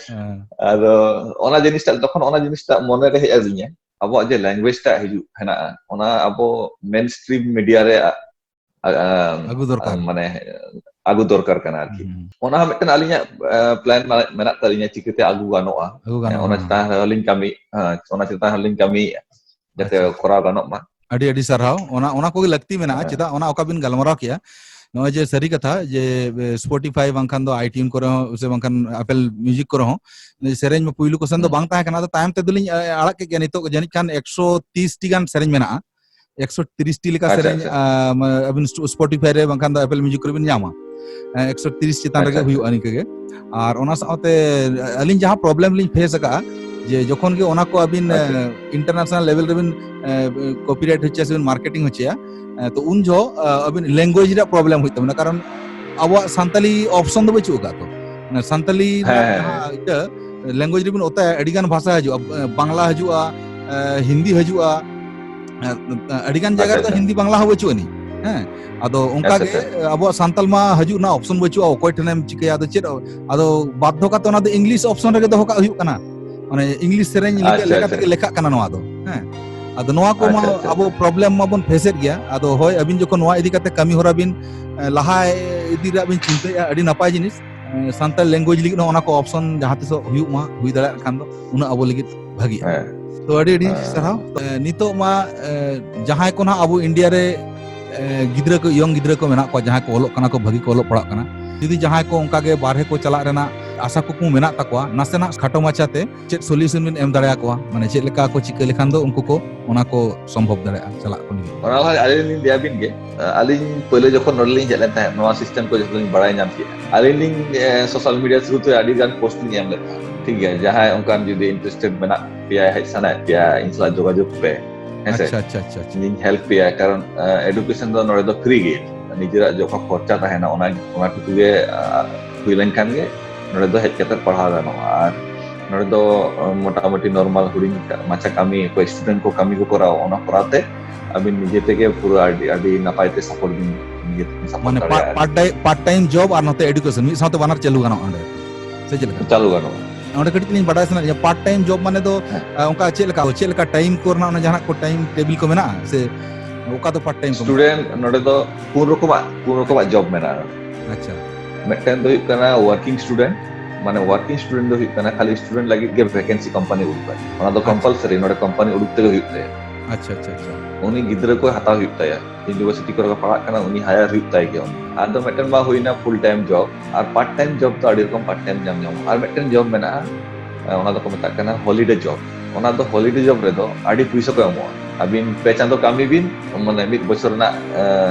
ᱦᱮᱸ᱾ ᱟᱫᱚ ᱚᱱᱟ ᱡᱤᱱᱤᱥᱴᱟᱜ, ᱡᱚᱠᱷᱚᱱ ᱚᱱᱟ ᱡᱤᱱᱤᱥᱴᱟᱜ ᱢᱚᱱᱮᱨᱮ ᱦᱮᱡ ᱟᱹᱫᱤᱧᱟ, ᱟᱵᱚᱣᱟᱜ ᱡᱮ language ᱴᱟᱜ ᱦᱤᱡᱩᱜ ᱦᱮᱱᱟᱜᱼᱟ, ᱚᱱᱟ ᱟᱵᱚ mainstream media ᱨᱮ ᱟ-, ᱟ-, ᱟᱹᱜᱩ ᱫᱚᱨᱠᱟᱨ᱾ ᱢᱟᱱᱮ ᱟᱹᱜᱩ ᱫᱚᱨᱠᱟᱨ ᱠᱟᱱᱟ ᱟᱨᱠᱤ᱾ ᱦᱩᱸ, ᱦᱩᱸ᱾ ᱚᱱᱟ ᱦᱚᱸ ᱢᱤᱫᱴᱮᱱ ᱟᱹᱞᱤᱧᱟᱜ, ᱟ, plan ᱢᱮᱱᱟᱜ ᱛᱟᱹᱞᱤᱧᱟ, ᱪᱤᱠᱟᱹᱛᱮ ᱟᱹᱜᱩ ᱜᱟᱱᱚᱜᱼᱟ᱾ ᱟᱹᱜᱩ ᱜᱟᱱᱚᱜᱼᱟ, ᱚᱱᱟ ᱦᱮᱸ᱾ ᱪᱮᱛᱟᱱ ᱨᱮ ᱟᱹᱞᱤᱧ ᱠᱟᱹᱢᱤ, ᱦᱮᱸ, ᱚᱱᱟ ᱪᱮᱛᱟᱱ ᱨᱮᱞᱤᱧ ᱠᱟᱹᱢᱤᱭᱮᱫᱼᱟ, ᱡᱟᱛᱮ ᱟᱪᱪᱷᱟ, ᱟᱪᱪᱷᱟ᱾ ᱠᱚᱨᱟᱣ ᱜᱟᱱᱚᱜ ᱢᱟ᱾ ᱟᱹᱰᱤ, ᱟᱹᱰᱤ ᱥᱟᱨᱦᱟᱣ᱾ ᱚᱱᱟ, ᱚᱱᱟ ᱠᱚᱜᱮ ᱞᱟᱹᱠᱛᱤ ᱢᱮᱱᱟᱜᱼᱟ᱾ ᱦᱮᱸ᱾ ᱪᱮᱫᱟᱜ ᱚᱱᱟ ᱚᱠᱟ ᱵᱤᱱ ᱜᱟᱞᱢᱟᱨᱟᱣ ᱠᱮᱜᱼᱟ, ᱱᱚᱜᱼᱚᱭ ᱡᱮ ᱥᱟᱹᱨᱤ ᱠᱟᱛᱷᱟ ᱡᱮ, ᱮ, Spotify ᱵᱟᱝᱠᱷᱟᱱ ᱫᱚ iTunes ᱠᱚᱨᱮ ᱦᱚᱸ ᱥᱮ ᱵᱟᱝᱠᱷᱟᱱ Apple Music ᱠᱚᱨᱮ ᱦᱚᱸ ᱥᱮᱨᱮᱧ ᱢᱟ ᱯᱩᱭᱞᱩ ᱠᱚ ᱥᱮᱱ ᱫᱚ ᱦᱩᱸ᱾ ᱵᱟᱝ ᱛᱟᱦᱮᱸ ᱠᱟᱱᱟ᱾ ᱟᱫᱚ ᱛᱟᱭᱚᱢ ᱛᱮᱫᱚᱞᱤᱧ, ᱮ, ᱟᱲᱟᱜ ᱠᱮᱫ ᱜᱮᱭᱟ᱾ ᱱᱤᱛᱚᱜ ᱡᱟᱹᱱᱤᱡ ᱠᱷᱟᱱ ᱮᱠᱥᱚ ᱛᱤᱥ ᱴᱤ ᱜᱟᱱ ᱥᱮᱨᱮᱧ ᱢᱮᱱᱟᱜᱼᱟ᱾ ᱮᱠᱥᱚ ᱛᱤᱨᱤᱥ ᱴᱤ ᱞᱮᱠᱟ ᱟᱪᱪᱷᱟ, ᱥᱮᱨᱮᱧ ᱟᱪᱪᱷᱟ᱾ ᱟᱢ, ᱟᱹᱵᱤᱱ ᱥᱯᱚᱴᱤᱯᱷᱟᱭ ᱨᱮ ᱵᱟᱝᱠᱷᱟᱱ ᱫᱚ ᱮᱯᱮᱞ ᱢᱤᱭᱩᱡᱤᱠ ᱠᱚᱨᱮ ᱵᱤᱱ ᱧᱟᱢᱟ᱾ ᱮᱠᱥᱚ ᱛᱤᱨᱤᱥ ᱪᱮᱛᱟᱱ ᱨᱮᱜᱮ ᱟᱪᱪᱷᱟ, ᱦᱩᱭᱩᱜᱼᱟ ᱱᱤᱝᱠᱟᱹ ᱜᱮ᱾ ᱟᱨ ᱚᱱᱟ ᱥᱟᱶᱛᱮ ᱟᱹᱞᱤᱧ ᱡᱟᱦᱟᱸ ᱯᱨᱚᱵᱞᱮᱢ ᱞᱤᱧ ᱯᱷᱮᱥ ᱟᱠᱟᱫᱼᱟ, ᱡᱮ ᱡᱚᱠᱷᱚᱱ ᱜᱮ ᱚᱱᱟ ᱠᱚ ᱟᱹᱵᱤᱱ ᱟᱪᱪᱷᱟ᱾ ᱤᱱᱴᱟᱨᱱᱮᱥᱚᱱᱟᱞ ᱞᱮᱵᱮᱞ ᱨᱮᱵᱤᱱ ᱠᱚᱯᱤᱨᱟᱭᱤᱴ ᱦᱚᱪᱚᱭᱟ ᱥᱮᱵᱤᱱ ᱢᱟᱨᱠᱮᱴᱤᱝ ᱦᱚᱪᱚᱭᱟ, ᱛᱚ ᱩᱱ ᱡᱚᱦᱚᱜ ᱟᱹᱵᱤᱱ ᱞᱮᱝᱜᱩᱭᱮᱡᱽ ᱨᱮᱭᱟᱜ ᱯᱨᱚᱵᱞᱮᱢ ᱦᱩᱭᱩᱜ ᱛᱟᱵᱤᱱᱟ᱾ ᱠᱟᱨᱚᱱ ᱟᱵᱚᱣᱟᱜ ᱥᱟᱱᱛᱟᱞᱤ ᱚᱯᱥᱚᱱ ᱫᱚ ᱵᱟᱹᱪᱩᱜ ᱟᱠᱟᱫ᱾ ᱛᱚ ᱥᱟᱱᱛᱟᱞᱤ ᱦᱮᱸ, ᱨᱮᱱᱟᱜ ᱦᱮᱸ, ᱡᱟᱦᱟᱸ ᱤᱭᱟᱹ ᱞᱮᱝᱜᱩᱭᱮᱡᱽ ᱨᱮᱵᱤᱱ ᱚᱛᱟᱭᱟ, ᱟᱹᱰᱤ ᱜᱟᱱ ᱵᱷᱟᱥᱟ ᱦᱤᱡᱩᱜᱼᱟ, ᱵᱟᱝᱞᱟ ᱦᱤᱡᱩᱜᱼᱟ, ᱦᱤᱱᱫᱤ ᱦᱤᱡᱩᱜᱼᱟ, ᱟᱹᱰᱤ ᱜᱟᱱ ᱡᱟᱭᱜᱟ ᱟᱪᱪᱷᱟ, ᱨᱮᱫᱚ ᱟᱪᱪᱷᱟ᱾ ᱦᱤᱱᱫᱤ ᱵᱟᱝᱞᱟ ᱦᱚᱸ ᱵᱟᱹᱪᱩᱜ ᱟᱹᱱᱤᱡ᱾ ᱦᱮᱸ, ᱟᱫᱚ ᱚᱱᱠᱟ ᱟᱪᱪᱷᱟ, ᱜᱮ ᱟᱪᱪᱷᱟ᱾ ᱟᱵᱚᱣᱟᱜ ᱥᱟᱱᱛᱟᱞ ᱢᱟ ᱦᱤᱡᱩᱜ ᱨᱮᱱᱟᱜ ᱚᱯᱥᱚᱱ ᱵᱟᱹᱪᱩᱜᱼᱟ, ᱚᱠᱚᱭ ᱴᱷᱮᱱᱮᱢ ᱪᱤᱠᱟᱹᱭᱟ, ᱟᱫᱚ ᱪᱮᱫ, ᱟᱫᱚ ᱵᱟᱫᱽᱫᱷᱚ ᱠᱟᱛᱮ ᱚᱱᱟ ᱫᱚ ᱤᱝᱞᱤᱥ ᱚᱯᱥᱚᱱ ᱨᱮᱜᱮ ᱫᱚᱦᱚ ᱠᱟᱜ ᱦᱩᱭᱩᱜ ᱠᱟᱱᱟ᱾ ᱢᱟᱱᱮ ᱤᱝᱞᱤᱥ ᱥᱮᱨᱮᱧ ᱞᱮᱠᱟ, ᱟᱪᱪᱷᱟ, ᱞᱮᱠᱟ ᱟᱪᱪᱷᱟ᱾ ᱛᱮᱜᱮ ᱞᱮᱠᱷᱟᱜ ᱠᱟᱱᱟ ᱱᱚᱣᱟ ᱫᱚ᱾ ᱦᱮᱸ, ᱟᱫᱚ ᱱᱚᱣᱟ ᱠᱚᱢᱟ ᱟᱪᱪᱷᱟ, ᱟᱪᱪᱷᱟ᱾ ᱟᱵᱚ ᱯᱨᱚᱵᱞᱮᱢ ᱢᱟᱵᱚᱱ ᱯᱷᱮᱥᱮᱫ ᱜᱮᱭᱟ᱾ ᱟᱫᱚ ᱦᱳᱭ, ᱟᱹᱵᱤᱱ ᱡᱚᱠᱷᱚᱱ ᱱᱚᱣᱟ ᱤᱫᱤ ᱠᱟᱛᱮ ᱠᱟᱹᱢᱤ ᱦᱚᱨᱟ ᱵᱤᱱ ᱞᱟᱦᱟ ᱤᱫᱤ ᱨᱮᱭᱟᱜ ᱵᱤᱱ ᱪᱤᱱᱛᱟᱹᱭᱮᱫᱼᱟ, ᱟᱹᱰᱤ ᱱᱟᱯᱟᱭ ᱡᱤᱱᱤᱥ᱾ ᱥᱟᱱᱛᱟᱲ ᱞᱮᱝᱜᱩᱭᱮᱡᱽ ᱞᱟᱹᱜᱤᱫ ᱦᱚᱸ ᱚᱱᱟ ᱠᱚ ᱚᱯᱥᱚᱱ ᱡᱟᱦᱟᱸ ᱛᱤᱥᱚᱜ ᱦᱩᱭᱩᱜ ᱢᱟ, ᱦᱩᱭ ᱫᱟᱲᱮᱭᱟᱜ ᱠᱷᱟᱱ ᱫᱚ ᱩᱱᱟᱹᱜ ᱟᱵᱚ ᱞᱟᱹᱜᱤᱫ ᱵᱷᱟᱹᱜᱤᱜᱼᱟ᱾ ᱦᱮᱸ᱾ ᱛᱚ ᱟᱹᱰᱤ ᱟᱹᱰᱤ ᱦᱮᱸ᱾ ᱥᱟᱨᱦᱟᱣ᱾ ᱱᱤᱛᱚᱜ ᱢᱟ ᱡᱟᱦᱟᱸᱭ ᱠᱚ ᱱᱟᱦᱟᱜ ᱟᱵᱚ ᱤᱱᱰᱤᱭᱟ ᱨᱮ ᱜᱤᱫᱽᱨᱟᱹ ᱠᱚ, ᱤᱭᱚᱝ ᱜᱤᱫᱽᱨᱟᱹ ᱠᱚ ᱢᱮᱱᱟᱜ ᱠᱚᱣᱟ, ᱡᱟᱦᱟᱸᱭ ᱠᱚ ᱚᱞᱚᱜ ᱠᱟᱱᱟ ᱠᱚ, ᱵᱷᱟᱹᱜᱤ ᱠᱚ ᱚᱞᱚᱜ ᱯᱟᱲᱦᱟᱜ ᱠᱟᱱᱟ, ᱡᱩᱫᱤ ᱡᱟᱦᱟᱸᱭ ᱠᱚ ᱚᱱᱠᱟ ᱜᱮ ᱵᱟᱨᱦᱮ ᱠᱚ ᱪᱟᱞᱟᱜ ᱨᱮᱱᱟᱜ ᱟᱥᱟ ᱠᱩᱠᱢᱩ ᱢᱮᱱᱟᱜ ᱛᱟᱠᱚᱣᱟ, ᱱᱟᱥᱮᱱᱟᱜ ᱠᱷᱟᱴᱚ ᱢᱟᱪᱷᱟᱛᱮ ᱪᱮᱫ ᱥᱚᱞᱤᱭᱩᱥᱚᱱ ᱵᱤᱱ ᱮᱢ ᱫᱟᱲᱮᱭᱟᱠᱚᱣᱟ? ᱢᱟᱱᱮ ᱪᱮᱫ ᱞᱮᱠᱟ ᱠᱚ ᱪᱤᱠᱟᱹ ᱞᱮᱠᱷᱟᱱ ᱫᱚ ᱩᱱᱠᱩ ᱠᱚ ᱚᱱᱟ ᱠᱚ ᱥᱚᱢᱵᱷᱚᱵ ᱫᱟᱲᱮᱭᱟᱜᱼᱟ, ᱪᱟᱞᱟᱜ ᱠᱚ ᱞᱟᱹᱜᱤᱫ? ᱚᱱᱟ ᱦᱚᱸ ᱟᱹᱞᱤᱧ ᱞᱤᱧ ᱞᱟᱹᱭ ᱟᱵᱤᱱ ᱜᱮ᱾ ᱟᱹᱞᱤᱧ ᱯᱳᱭᱞᱳ ᱡᱚᱠᱷᱚᱱ ᱱᱚᱰᱮ ᱞᱤᱧ ᱦᱮᱡ ᱞᱮᱱ ᱛᱟᱦᱮᱸᱫ, ᱱᱚᱣᱟ ᱥᱤᱥᱴᱮᱢ ᱠᱚ ᱡᱚᱛᱚ ᱞᱤᱧ ᱵᱟᱲᱟᱭ ᱧᱟᱢ ᱠᱮᱫᱼᱟ᱾ ᱟᱹᱞᱤᱧ ᱞᱤᱧ ᱥᱳᱥᱟᱞ ᱢᱤᱰᱤᱭᱟ ᱛᱷᱨᱩ ᱛᱮ ᱟᱹᱰᱤ ᱜᱟᱱ ᱯᱳᱥᱴ ᱞᱤᱧ ᱮᱢ ᱞᱮᱫ ᱛᱟᱦᱮᱸᱫ, ᱴᱷᱤᱠ ᱜᱮᱭᱟ? ᱡᱟᱦᱟᱸᱭ ᱚᱱᱠᱟᱱ ᱡᱩᱫᱤ ᱤᱱᱴᱟᱨᱮᱥᱴᱮᱰ ᱢᱮᱱᱟᱜ ᱯᱮᱭᱟ, ᱦᱮᱡ ᱥᱟᱱᱟᱭᱮᱫ ᱯᱮᱭᱟ, ᱤᱧ ᱥᱟᱞᱟᱜ ᱡᱳᱜᱟᱡᱳᱜᱽ ᱯᱮ, ᱦᱮᱸᱥᱮ? ᱟᱪᱪᱷᱟ, ᱟᱪᱪᱷᱟ, ᱟᱪᱪᱷᱟ, ᱟᱪᱪᱷᱟ᱾ ᱤᱧ ᱦᱮᱞᱯ ᱯᱮᱭᱟ, ᱠᱟᱨᱚᱱ ᱮᱰᱩᱠᱮᱥᱚᱱ ᱫᱚ ᱱᱚᱰᱮ ᱫᱚ ᱯᱷᱨᱤ ᱜᱮ, ᱱᱤᱡᱮᱨᱟᱜ ᱡᱚᱠᱷᱚᱱ ᱠᱷᱚᱨᱪᱟ ᱛᱟᱦᱮᱱᱟ ᱚᱱᱟ ᱚᱱᱟ ᱴᱩᱠᱩ ᱜᱮ ᱦᱩᱭ ᱞᱮᱱᱠᱷᱟᱱ ᱜᱮ ᱱᱚᱰᱮ ᱫᱚ ᱦᱮᱡ ᱠᱟᱛᱮ ᱯᱟᱲᱦᱟᱣ ᱜᱟᱱᱚᱜᱼᱟ᱾ ᱟᱨ ᱱᱚᱰᱮ ᱫᱚ ᱢᱳᱴᱟᱢᱩᱴᱤ ᱱᱚᱨᱢᱟᱞ ᱦᱩᱰᱤᱧ ᱢᱟᱪᱷᱟ ᱠᱟᱹᱢᱤ, ᱚᱠᱚᱭ ᱥᱴᱩᱰᱮᱱᱴ ᱠᱚ ᱠᱟᱹᱢᱤ ᱠᱚ ᱠᱚᱨᱟᱣᱟ, ᱚᱱᱟ ᱠᱚᱨᱟᱣ ᱛᱮ ᱟᱹᱵᱤᱱ ᱱᱤᱡᱮ ᱛᱮᱜᱮ ᱯᱩᱨᱟᱹ ᱟᱹᱰᱤ ᱟᱹᱰᱤ ᱱᱟᱯᱟᱭ ᱛᱮ ᱥᱟᱯᱳᱨᱴ ᱵᱤᱱ ᱱᱤᱡᱮ ᱛᱮᱵᱤᱱ ᱥᱟᱯᱳᱨᱴ ᱢᱟᱱᱮ ᱫᱟᱲᱮᱭᱟᱜᱼᱟ᱾ ᱯᱟᱨᱴ ᱴᱟᱭᱤᱢ ᱡᱚᱵ ᱟᱨ ᱱᱚᱛᱮ ᱮᱰᱩᱠᱮᱥᱚᱱ ᱢᱤᱫ ᱥᱟᱶᱛᱮ ᱵᱟᱱᱟᱨ ᱪᱟᱹᱞᱩ ᱜᱟᱱᱚᱜᱼᱟ ᱚᱸᱰᱮ, ᱥᱮ ᱪᱮᱫ ᱞᱮᱠᱟ? ᱪᱟᱹᱞᱩ ᱜᱟᱱᱚᱜᱼᱟ᱾ ᱚᱸᱰᱮ ᱠᱟᱹᱴᱤᱡ ᱞᱤᱧ ᱵᱟᱰᱟᱭ ᱥᱟᱱᱟᱭᱮᱫ ᱞᱤᱧᱟ, ᱯᱟᱨᱴ ᱴᱟᱭᱤᱢ ᱡᱚᱵ ᱢᱟᱱᱮ ᱫᱚ ᱦᱮᱸ᱾ ᱟᱸ, ᱚᱱᱠᱟ ᱪᱮᱫ ᱞᱮᱠᱟ, ᱪᱮᱫ ᱞᱮᱠᱟ ᱴᱟᱭᱤᱢ ᱠᱚ ᱨᱮᱱᱟᱜ ᱚᱱᱟ ᱡᱟᱦᱟᱱᱟᱜ ᱠᱚ ᱴᱟᱭᱤᱢ ᱴᱮᱵᱤᱞ ᱠᱚ ᱢᱮᱱᱟᱜᱼᱟ ᱥᱮ ᱚᱠᱟ ᱫᱚ ᱯᱟᱨᱴ ᱴᱟᱭᱤᱢ ᱠᱚ ᱢᱮᱱᱟᱜᱼᱟ? ᱥᱴᱩᱰᱮᱱᱴ ᱱᱚᱰᱮ ᱫᱚ ᱯᱩᱱ ᱨᱚᱠᱚᱢᱟᱜ ᱯᱩᱱ ᱨᱚᱠᱚᱢᱟᱜ ᱡᱚᱵ ᱢᱮᱱᱟᱜᱼᱟ᱾ ᱟᱪᱪᱷᱟ᱾ ᱢᱤᱫᱴᱮᱱ ᱫᱚ ᱦᱩᱭᱩᱜ ᱠᱟᱱᱟ ᱣᱟᱨᱠᱤᱝ ᱥᱴᱩᱰᱮᱱᱴ, ᱢᱟᱱᱮ ᱣᱟᱨᱠᱤᱝ ᱥᱴᱩᱰᱮᱱᱴ ᱫᱚ ᱦᱩᱭᱩᱜ ᱠᱟᱱᱟ ᱠᱷᱟᱹᱞᱤ ᱥᱴᱩᱰᱮᱱᱴ ᱞᱟᱹᱜᱤᱫ ᱜᱮ ᱵᱷᱮᱠᱮᱱᱥᱤ ᱠᱚᱢᱯᱟᱱᱤ ᱩᱰᱩᱠᱟᱭ, ᱚᱱᱟ ᱫᱚ ᱟᱪᱪᱷᱟ᱾ ᱠᱚᱢᱯᱟᱞᱥᱟᱨᱤ ᱱᱚᱰᱮ ᱠᱚᱢᱯᱟᱱᱤ ᱩᱰᱩᱠ ᱛᱮᱜᱮ ᱦᱩᱭᱩᱜ ᱛᱟᱭᱟ᱾ ᱟᱪᱪᱷᱟ, ᱟᱪᱪᱷᱟ, ᱟᱪᱪᱷᱟ᱾ ᱩᱱᱤ ᱜᱤᱫᱽᱨᱟᱹ ᱠᱚ ᱦᱟᱛᱟᱣ ᱦᱩᱭᱩᱜ ᱛᱟᱭᱟ, ᱤᱭᱩᱱᱤᱵᱷᱟᱨᱥᱤᱴᱤ ᱠᱚᱨᱮ ᱠᱚ ᱯᱟᱲᱦᱟᱜ ᱠᱟᱱᱟ, ᱩᱱᱤ ᱦᱟᱭᱟᱨ ᱦᱩᱭᱩᱜ ᱛᱟᱭ ᱜᱮᱭᱟ᱾ ᱩᱱᱤ ᱟᱨ ᱫᱚ ᱢᱤᱫᱴᱮᱱ ᱢᱟ ᱦᱩᱭᱱᱟ ᱯᱷᱩᱞ ᱴᱟᱭᱤᱢ ᱡᱚᱵ, ᱟᱨ ᱯᱟᱨᱴ ᱴᱟᱭᱤᱢ ᱡᱚᱵ ᱫᱚ ᱟᱹᱰᱤ ᱨᱚᱠᱚᱢ ᱯᱟᱨᱴ ᱴᱟᱭᱤᱢ ᱧᱟᱢ ᱧᱟᱢᱚᱜᱼᱟ᱾ ᱟᱨ ᱢᱤᱫᱴᱮᱱ ᱡᱚᱵ ᱢᱮᱱᱟᱜᱼᱟ, ᱚᱱᱟ ᱫᱚᱠᱚ ᱢᱮᱛᱟᱜ ᱠᱟᱱᱟ ᱦᱚᱞᱤᱰᱮ ᱡᱚᱵ᱾ ᱚᱱᱟ ᱫᱚ ᱦᱚᱞᱤᱰᱮ ᱡᱚᱵ ᱨᱮᱫᱚ ᱟᱹᱰᱤ ᱯᱩᱭᱥᱟᱹ ᱠᱚ ᱮᱢᱚᱜᱼᱟ᱾ ᱟᱹᱵᱤᱱ ᱯᱮ ᱪᱟᱸᱫᱚ ᱠᱟᱹᱢᱤ ᱵᱤᱱ, ᱢᱟᱱᱮ ᱢᱤᱫ ᱵᱚᱪᱷᱚᱨ ᱨᱮᱱᱟᱜ ᱮ,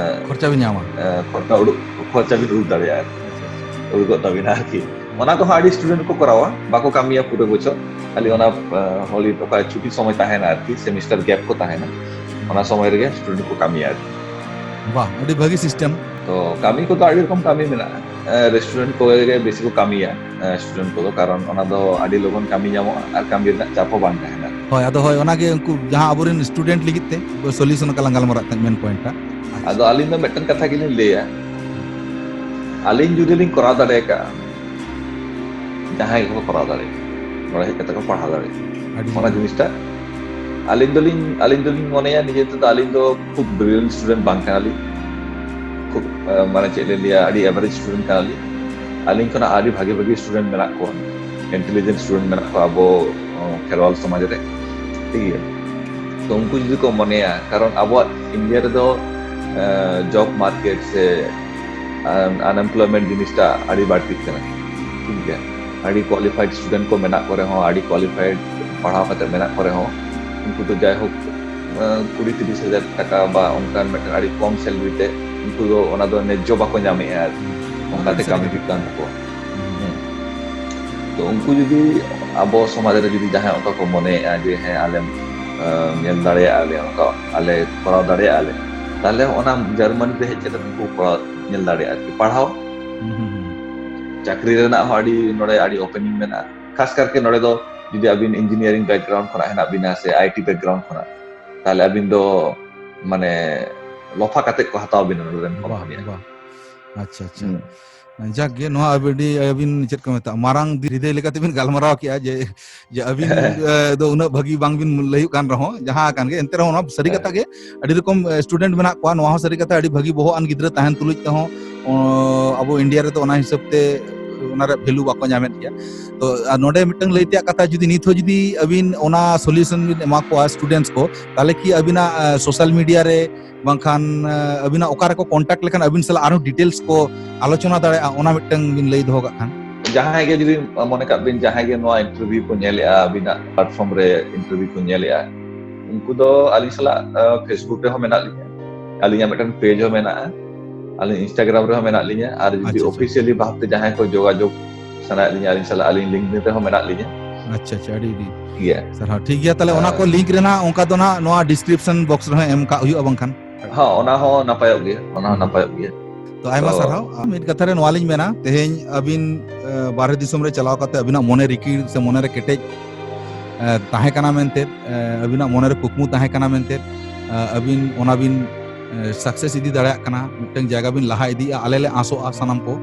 ᱠᱷᱚᱨᱪᱟ ᱵᱤᱱ ᱧᱟᱢᱟ᱾ ᱮ, ᱠᱷᱚᱨᱪᱟ ᱩᱰᱩᱠ ᱠᱷᱚᱨᱪᱟ ᱵᱤᱱ ᱩᱰᱩᱠ ᱫᱟᱲᱮᱭᱟᱜᱼᱟ ᱟᱨᱠᱤ᱾ ᱩᱰᱩᱠᱚᱜ ᱛᱟᱵᱤᱱᱟ ᱟᱨᱠᱤ᱾ ᱚᱱᱟ ᱠᱚᱦᱚᱸ ᱟᱹᱰᱤ student ᱠᱚ ᱠᱚᱨᱟᱣᱟ, ᱵᱟᱠᱚ ᱠᱟᱹᱢᱤᱭᱟ ᱯᱩᱨᱟᱹ ᱵᱚᱪᱷᱚᱨ, ᱠᱷᱟᱹᱞᱤ ᱚᱱᱟ ᱦᱚᱞᱤ ᱚᱠᱟ ᱪᱷᱩᱴᱤ ᱥᱚᱢᱚᱭ ᱛᱟᱦᱮᱱᱟ ᱟᱨᱠᱤ, semester gap ᱠᱚ ᱛᱟᱦᱮᱱᱟ, ᱚᱱᱟ ᱥᱚᱢᱚᱭ ᱨᱮᱜᱮ student ᱠᱚ ᱠᱟᱹᱢᱤᱭᱟ ᱟᱨᱠᱤ᱾ ᱵᱟᱦ, ᱟᱹᱰᱤ ᱵᱷᱟᱹᱜᱤ system᱾ ᱛᱚ ᱠᱟᱹᱢᱤ ᱠᱚᱫᱚ ᱟᱹᱰᱤ ᱨᱚᱠᱚᱢ ᱠᱟᱹᱢᱤ ᱢᱮᱱᱟᱜᱼᱟ᱾ ᱨᱮᱥᱴᱩᱨᱮᱱᱴ ᱠᱚᱨᱮ ᱜᱮ ᱵᱮᱥᱤ ᱠᱚ ᱠᱟᱹᱢᱤᱭᱟ student ᱠᱚᱫᱚ, ᱠᱟᱨᱚᱱ ᱚᱱᱟ ᱫᱚ ᱟᱹᱰᱤ ᱞᱚᱜᱚᱱ ᱠᱟᱹᱢᱤ ᱧᱟᱢᱚᱜᱼᱟ ᱟᱨ ᱠᱟᱹᱢᱤ ᱨᱮᱱᱟᱜ ᱪᱟᱯ ᱦᱚᱸ ᱵᱟᱝ ᱛᱟᱦᱮᱱᱟ᱾ ᱦᱳᱭ, ᱟᱫᱚ ᱦᱳᱭ, ᱚᱱᱟᱜᱮ ᱩᱱᱠᱩ ᱡᱟᱦᱟᱸ ᱟᱵᱚᱨᱮᱱ student ᱞᱟᱹᱜᱤᱫ ᱛᱮ solution ᱚᱠᱟ ᱞᱟᱝ ᱜᱟᱞᱢᱟᱨᱟᱜ ᱛᱟᱦᱮᱸᱫ, main point ᱴᱟᱜ᱾ ᱟᱫᱚ ᱟᱹᱞᱤᱧ ᱫᱚ ᱢᱤᱫᱴᱮᱱ ᱠᱟᱛᱷᱟ ᱜᱮᱞᱤᱧ ᱞᱟᱹᱭᱟ, ᱟᱹᱞᱤᱧ ᱡᱩᱫᱤ ᱞᱤᱧ ᱠᱚᱨᱟᱣ ᱫᱟᱲᱮ ᱟᱠᱟᱫᱼᱟ, ᱡᱟᱦᱟᱸᱭ ᱜᱮᱠᱚ ᱠᱚᱨᱟᱣ ᱫᱟᱲᱮᱭᱟᱜᱼᱟ, ᱱᱚᱰᱮ ᱦᱮᱡ ᱠᱟᱛᱮ ᱠᱚ ᱯᱟᱲᱦᱟᱣ ᱫᱟᱲᱮᱭᱟᱜᱼᱟ᱾ ᱟᱹᱰᱤ ᱚᱱᱟ ᱡᱤᱱᱤᱥᱴᱟ ᱟᱹᱞᱤᱧ ᱫᱚᱞᱤᱧ ᱟᱹᱞᱤᱧ ᱫᱚᱞᱤᱧ ᱢᱚᱱᱮᱭᱟ, ᱱᱤᱡᱮ ᱛᱮᱫᱚ ᱟᱹᱞᱤᱧ ᱫᱚ ᱠᱷᱩᱵ brilliant student ᱵᱟᱝ ᱠᱟᱱᱟᱞᱤᱧ, ᱠᱷᱩᱵ ᱢᱟᱱᱮ ᱪᱮᱫ ᱞᱤᱧ ᱞᱟᱹᱭᱟ, ᱟᱹᱰᱤ average student ᱠᱟᱱᱟᱞᱤᱧ᱾ ᱟᱹᱞᱤᱧ ᱠᱷᱚᱱᱟᱜ ᱟᱹᱰᱤ ᱵᱷᱟᱜᱮ ᱵᱷᱟᱜᱮ student ᱢᱮᱱᱟᱜ ᱠᱚᱣᱟ, intelligent student ᱢᱮᱱᱟᱜ ᱠᱚᱣᱟ ᱟᱵᱚ ᱠᱷᱮᱨᱣᱟᱞ ᱥᱚᱢᱟᱡᱽ ᱨᱮ, ᱴᱷᱤᱠ ᱜᱮᱭᱟ᱾ ᱛᱚ ᱩᱱᱠᱩ ᱡᱩᱫᱤ ᱠᱚ ᱢᱚᱱᱮᱭᱟ, ᱠᱟᱨᱚᱱ ᱟᱵᱚᱣᱟᱜ ᱤᱱᱰᱤᱭᱟ ᱨᱮᱫᱚ job market ᱥᱮ unemployment ᱡᱤᱱᱤᱥᱴᱟ ᱟᱹᱰᱤ ᱵᱟᱹᱲᱛᱤᱜ ᱠᱟᱱᱟ, ᱴᱷᱤᱠ ᱜᱮᱭᱟ᱾ ᱟᱹᱰᱤ qualified student ᱠᱚ ᱢᱮᱱᱟᱜ ᱠᱚ ᱨᱮᱦᱚᱸ, ᱟᱹᱰᱤ qualified ᱯᱟᱲᱦᱟᱣ ᱠᱟᱛᱮ ᱢᱮᱱᱟᱜ ᱠᱚ ᱨᱮᱦᱚᱸ, ᱩᱱᱠᱩ ᱫᱚ ᱡᱟᱭᱦᱳᱠ ᱠᱩᱲᱤ ᱛᱤᱨᱤᱥ ᱦᱟᱡᱟᱨ ᱴᱟᱠᱟ ᱵᱟ ᱚᱱᱠᱟᱱ ᱢᱤᱫᱴᱮᱱ ᱟᱹᱰᱤ ᱠᱚᱢ salary ᱛᱮ ᱩᱱᱠᱩ ᱫᱚ ᱚᱱᱟ ᱫᱚ ᱱᱮᱡᱽᱡᱚ ᱵᱟᱠᱚ ᱧᱟᱢᱮᱫᱼᱟ ᱟᱨᱠᱤ, ᱚᱱᱠᱟᱛᱮ ᱠᱟᱹᱢᱤ ᱦᱩᱭᱩᱜ ᱠᱟᱱ ᱛᱟᱠᱚᱣᱟ᱾ ᱦᱩᱸ᱾ ᱛᱚ ᱩᱱᱠᱩ ᱡᱩᱫᱤ ᱟᱵᱚ ᱥᱚᱢᱟᱡᱽ ᱨᱮ ᱡᱩᱫᱤ ᱡᱟᱦᱟᱸᱭ ᱚᱱᱠᱟ ᱠᱚ ᱢᱚᱱᱮᱭᱮᱫᱼᱟ ᱡᱮ ᱦᱮᱸ ᱟᱞᱮᱢ ᱧᱮᱞ ᱫᱟᱲᱮᱭᱟᱜᱼᱟ ᱞᱮ, ᱚᱱᱠᱟ ᱟᱞᱮ ᱠᱚᱨᱟᱣ ᱫᱟᱲᱮᱭᱟᱜᱼᱟ ᱞᱮ, ᱛᱟᱦᱞᱮ ᱚᱱᱟ ᱡᱟᱨᱢᱟᱱᱤ ᱨᱮ ᱦᱮᱡ ᱠᱟᱛᱮ ᱩᱱᱠᱩ ᱠᱚᱨᱟᱣ ᱧᱮᱞ ᱫᱟᱲᱮᱭᱟᱜᱼᱟ ᱟᱨᱠᱤ᱾ ᱯᱟᱲᱦᱟᱣ ᱪᱟᱹᱠᱨᱤ ᱨᱮᱱᱟᱜ ᱦᱚᱸ ᱟᱹᱰᱤ ᱱᱚᱰᱮ ᱟᱹᱰᱤ opening ᱢᱮᱱᱟᱜᱼᱟ᱾ ᱠᱷᱟᱥ ᱠᱟᱨᱠᱮ ᱱᱚᱰᱮ ᱫᱚ ᱡᱩᱫᱤ ᱟᱹᱵᱤᱱ engineering background ᱠᱷᱚᱱᱟᱜ ᱦᱮᱱᱟᱜ ᱵᱤᱱᱟ ᱥᱮ IT background ᱠᱷᱚᱱᱟᱜ, ᱛᱟᱦᱞᱮ ᱟᱹᱵᱤᱱ ᱫᱚ ᱢᱟᱱᱮ ᱞᱚᱯᱷᱟ ᱠᱟᱛᱮ ᱠᱚ ᱦᱟᱛᱟᱣ ᱵᱤᱱᱟ ᱱᱚᱰᱮ ᱨᱮᱱ ᱦᱚᱲ᱾ ᱟᱪᱪᱷᱟ, ᱟᱪᱪᱷᱟ᱾ ᱡᱟᱠ ᱜᱮ, ᱱᱚᱣᱟ ᱟᱹᱰᱤ ᱟᱹᱵᱤᱱ ᱪᱮᱫ ᱠᱚ ᱢᱮᱛᱟᱜᱼᱟ, ᱢᱟᱨᱟᱝ ᱦᱨᱤᱫᱟᱹᱭ ᱞᱮᱠᱟᱛᱮᱵᱤᱱ ᱜᱟᱞᱢᱟᱨᱟᱣ ᱠᱮᱜᱼᱟ ᱡᱮ ᱡᱮ ᱟᱹᱵᱤᱱ ᱫᱚ ᱩᱱᱟᱹᱜ ᱵᱷᱟᱹᱜᱤ ᱵᱟᱝᱵᱤᱱ ᱞᱟᱹᱭᱚᱜ ᱠᱟᱱ ᱨᱮᱦᱚᱸ, ᱡᱟᱦᱟᱸ ᱠᱟᱱ ᱜᱮ, ᱮᱱᱛᱮ ᱨᱮᱦᱚᱸ ᱚᱱᱟ ᱥᱟᱹᱨᱤ ᱠᱟᱛᱷᱟ ᱜᱮ ᱟᱹᱰᱤ ᱨᱚᱠᱚᱢ student ᱢᱮᱱᱟᱜ ᱠᱚᱣᱟ᱾ ᱱᱚᱣᱟ ᱦᱚᱸ ᱥᱟᱹᱨᱤ ᱠᱟᱛᱷᱟ, ᱟᱹᱰᱤ ᱵᱷᱟᱹᱜᱤ ᱵᱚᱦᱚᱜ ᱟᱱ ᱜᱤᱫᱽᱨᱟᱹ ᱛᱟᱦᱮᱱ ᱛᱩᱞᱩᱡ ᱛᱮᱦᱚᱸ ᱟᱵᱚ ᱤᱱᱰᱤᱭᱟ ᱨᱮᱫᱚ ᱚᱱᱟ ᱦᱤᱥᱟᱹᱵ ᱛᱮ ᱚᱱᱟ ᱨᱮᱭᱟᱜ value ᱵᱟᱠᱚ ᱧᱟᱢᱮᱫ ᱜᱮᱭᱟ᱾ ᱛᱚ ᱱᱚᱰᱮ ᱢᱤᱫᱴᱟᱝ ᱞᱟᱹᱭ ᱛᱮᱭᱟᱜ ᱠᱟᱛᱷᱟ, ᱡᱩᱫᱤ ᱱᱤᱛ ᱦᱚᱸ ᱡᱩᱫᱤ ᱟᱹᱵᱤᱱ ᱚᱱᱟ solution ᱵᱤᱱ ᱮᱢᱟ ᱠᱚᱣᱟ students ᱠᱚ, ᱛᱟᱦᱚᱞᱮ ᱠᱤ ᱟᱹᱵᱤᱱᱟᱜ social media ᱨᱮ ᱵᱟᱝᱠᱷᱟᱱ ᱟᱹᱵᱤᱱᱟᱜ ᱚᱠᱟ ᱨᱮᱠᱚ contact ᱞᱮᱠᱷᱟᱱ ᱟᱹᱵᱤᱱ ᱥᱟᱞᱟᱜ ᱟᱨᱦᱚᱸ details ᱠᱚ ᱟᱞᱳᱪᱚᱱᱟ ᱫᱟᱲᱮᱭᱟᱜᱼᱟ, ᱚᱱᱟ ᱢᱤᱫᱴᱟᱝ ᱵᱤᱱ ᱞᱟᱹᱭ ᱫᱚᱦᱚ ᱠᱟᱜ ᱠᱷᱟᱱ? ᱡᱟᱦᱟᱸᱭ ᱜᱮ ᱡᱩᱫᱤ ᱢᱚᱱᱮ ᱠᱟᱜ ᱵᱤᱱ, ᱡᱟᱦᱟᱸᱭ ᱜᱮ ᱱᱚᱣᱟ interview ᱠᱚ ᱧᱮᱞᱮᱜᱼᱟ, ᱟᱹᱵᱤᱱᱟᱜ platform ᱨᱮ interview ᱠᱚ ᱧᱮᱞᱮᱜᱼᱟ, ᱩᱱᱠᱩ ᱫᱚ ᱟᱹᱞᱤᱧ ᱥᱟᱞᱟᱜ, ᱟ, Facebook ᱨᱮᱦᱚᱸ ᱢᱮᱱᱟᱜ ᱞᱤᱧᱟ, ᱟᱹᱞᱤᱧᱟᱜ ᱢᱤᱫᱴᱟᱝ page ᱦᱚᱸ ᱢᱮᱱᱟᱜᱼᱟ, ᱟᱹᱞᱤᱧ Instagram ᱨᱮᱦᱚᱸ ᱢᱮᱱᱟᱜ ᱞᱤᱧᱟ, ᱟᱨ ᱡᱩᱫᱤ ᱟᱪᱪᱷᱟ, ᱟᱪᱪᱷᱟ᱾ Officially ᱵᱷᱟᱵᱛᱮ ᱡᱟᱦᱟᱸᱭ ᱠᱚ ᱡᱳᱜᱟᱡᱳᱜᱽ ᱥᱟᱱᱟᱭᱮᱫ ᱞᱤᱧᱟ ᱟᱹᱞᱤᱧ ᱥᱟᱞᱟᱜ, ᱟᱹᱞᱤᱧ LinkedIn ᱨᱮᱦᱚᱸ ᱢᱮᱱᱟᱜ ᱞᱤᱧᱟ᱾ ᱟᱪᱪᱷᱟ, ᱟᱪᱪᱷᱟ, ᱟᱹᱰᱤ, ᱟᱹᱰᱤ ᱜᱮᱭᱟ᱾ ᱥᱟᱨᱦᱟᱣ᱾ ᱴᱷᱤᱠ ᱜᱮᱭᱟ, ᱛᱟᱦᱞᱮ ᱚᱱᱟ ᱠᱚ ᱟᱨ link ᱨᱮᱱᱟᱜ ᱚᱱᱠᱟ ᱫᱚ ᱱᱟᱜ ᱱᱚᱣᱟ description box ᱨᱮᱦᱚᱸ ᱮᱢ ᱠᱟᱜ ᱦᱩᱭᱩᱜᱼᱟ ᱵᱟᱝᱠᱷᱟᱱ᱾ ᱦᱚᱸ, ᱚᱱᱟ ᱦᱚᱸ ᱱᱟᱯᱟᱭᱚᱜ ᱜᱮᱭᱟ, ᱚᱱᱟ ᱦᱚᱸ ᱦᱩᱸ᱾ ᱱᱟᱯᱟᱭᱚᱜ ᱜᱮᱭᱟ᱾ ᱛᱚ, ᱟᱭᱢᱟ ᱛᱚ ᱥᱟᱨᱦᱟᱣ᱾ ᱢᱤᱫ ᱠᱟᱛᱷᱟ ᱨᱮ ᱱᱚᱣᱟ ᱞᱤᱧ ᱢᱮᱱᱟ, ᱛᱮᱦᱮᱧ ᱟᱹᱵᱤᱱ, ᱮ, ᱵᱟᱨᱦᱮ ᱫᱤᱥᱚᱢ ᱨᱮ ᱪᱟᱞᱟᱣ ᱠᱟᱛᱮ ᱟᱹᱵᱤᱱᱟᱜ ᱢᱚᱱᱮ ᱨᱤᱠᱤᱲ ᱥᱮ ᱢᱚᱱᱮ ᱨᱮ ᱠᱮᱴᱮᱡ, ᱮ, ᱛᱟᱦᱮᱸ ᱠᱟᱱᱟ ᱢᱮᱱᱛᱮ, ᱮ, ᱟᱹᱵᱤᱱᱟᱜ ᱢᱚᱱᱮ ᱨᱮ ᱠᱩᱠᱢᱩ ᱛᱟᱦᱮᱸ ᱠᱟᱱᱟ ᱢᱮᱱᱛᱮ, ᱮ, ᱟᱹᱵᱤᱱ ᱚᱱᱟ ᱵᱤᱱ, ᱮ, success ᱤᱫᱤ ᱫᱟᱲᱮᱭᱟᱜ ᱠᱟᱱᱟ, ᱢᱤᱫᱴᱟᱝ ᱡᱟᱭᱜᱟ ᱵᱤᱱ ᱞᱟᱦᱟ ᱤᱫᱤᱜᱼᱟ, ᱟᱞᱮ ᱞᱮ ᱟᱸᱥᱚᱜᱼᱟ ᱥᱟᱱᱟᱢ ᱠᱚ᱾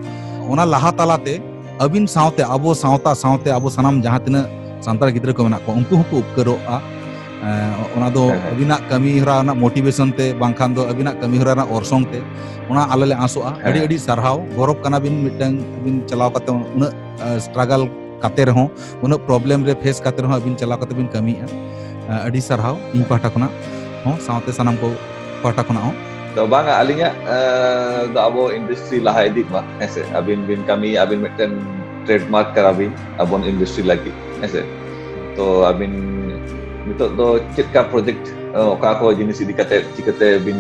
ᱚᱱᱟ ᱞᱟᱦᱟ ᱛᱟᱞᱟᱛᱮ ᱟᱹᱵᱤᱱ ᱥᱟᱶᱛᱮ, ᱟᱵᱚ ᱥᱟᱶᱛᱟ ᱥᱟᱶᱛᱮ ᱟᱵᱚ ᱥᱟᱱᱟᱢ ᱡᱟᱦᱟᱸ ᱛᱤᱱᱟᱹᱜ ᱥᱟᱱᱛᱟᱲ ᱜᱤᱫᱽᱨᱟᱹ ᱠᱚ ᱢᱮᱱᱟᱜ ᱠᱚᱣᱟ, ᱩᱱᱠᱩ ᱦᱚᱸᱠᱚ ᱩᱯᱠᱟᱹᱨᱚᱜᱼᱟ᱾ ᱮ, ᱚᱱᱟ ᱫᱚ ᱦᱮᱸ, ᱦᱮᱸ᱾ ᱟᱹᱵᱤᱱᱟᱜ ᱠᱟᱹᱢᱤ ᱦᱚᱨᱟ ᱨᱮᱱᱟᱜ motivation ᱛᱮ, ᱵᱟᱝᱠᱷᱟᱱ ᱫᱚ ᱟᱹᱵᱤᱱᱟᱜ ᱠᱟᱹᱢᱤ ᱦᱚᱨᱟ ᱨᱮᱱᱟᱜ ᱚᱨᱥᱚᱝ ᱛᱮ, ᱚᱱᱟ ᱟᱞᱮ ᱞᱮ ᱟᱸᱥᱚᱜᱼᱟ᱾ ᱟᱹᱰᱤ ᱦᱮᱸ᱾ ᱟᱹᱰᱤ ᱥᱟᱨᱦᱟᱣ, ᱜᱚᱨᱚᱵᱽ ᱠᱟᱱᱟ ᱵᱤᱱ ᱢᱤᱫᱴᱟᱝ ᱵᱤᱱ ᱪᱟᱞᱟᱣ ᱠᱟᱛᱮ ᱩᱱᱟᱹᱜ, ᱮ, struggle ᱠᱟᱛᱮ ᱨᱮᱦᱚᱸ, ᱩᱱᱟᱹᱜ problem ᱨᱮ face ᱠᱟᱛᱮ ᱨᱮᱦᱚᱸ ᱟᱹᱵᱤᱱ ᱪᱟᱞᱟᱣ ᱠᱟᱛᱮ ᱵᱤᱱ ᱠᱟᱹᱢᱤᱭᱮᱫᱼᱟ᱾ ᱮ, ᱟᱹᱰᱤ ᱥᱟᱨᱦᱟᱣ ᱤᱧ ᱯᱟᱦᱴᱟ ᱠᱷᱚᱱᱟᱜ ᱦᱚᱸ, ᱥᱟᱶᱛᱮ ᱥᱟᱱᱟᱢ ᱠᱚ ᱯᱟᱦᱴᱟ ᱠᱷᱚᱱᱟᱜ ᱦᱚᱸ᱾ ᱛᱚ ᱵᱟᱝᱟ, ᱟᱹᱞᱤᱧᱟᱜ, ᱮ, ᱫᱚ ᱟᱵᱚ industry ᱞᱟᱦᱟ ᱤᱫᱤᱜ ᱢᱟ, ᱦᱮᱸ ᱥᱮ? ᱟᱹᱵᱤᱱ ᱵᱤᱱ ᱠᱟᱹᱢᱤᱭᱟ, ᱟᱹᱵᱤᱱ ᱢᱤᱫᱴᱮᱱ trademark ᱠᱟᱱᱟ ᱵᱤᱱ ᱟᱵᱚᱱ industry ᱞᱟᱹᱜᱤᱫ, ᱦᱮᱸ ᱥᱮ? ᱛᱚ ᱟᱹᱵᱤᱱ ᱱᱤᱛᱚᱜ ᱫᱚ ᱪᱮᱫ ᱞᱮᱠᱟ project, ᱮ, ᱚᱠᱟ ᱠᱚ ᱡᱤᱱᱤᱥ ᱤᱫᱤ ᱠᱟᱛᱮ ᱪᱤᱠᱟᱹᱛᱮ ᱵᱤᱱ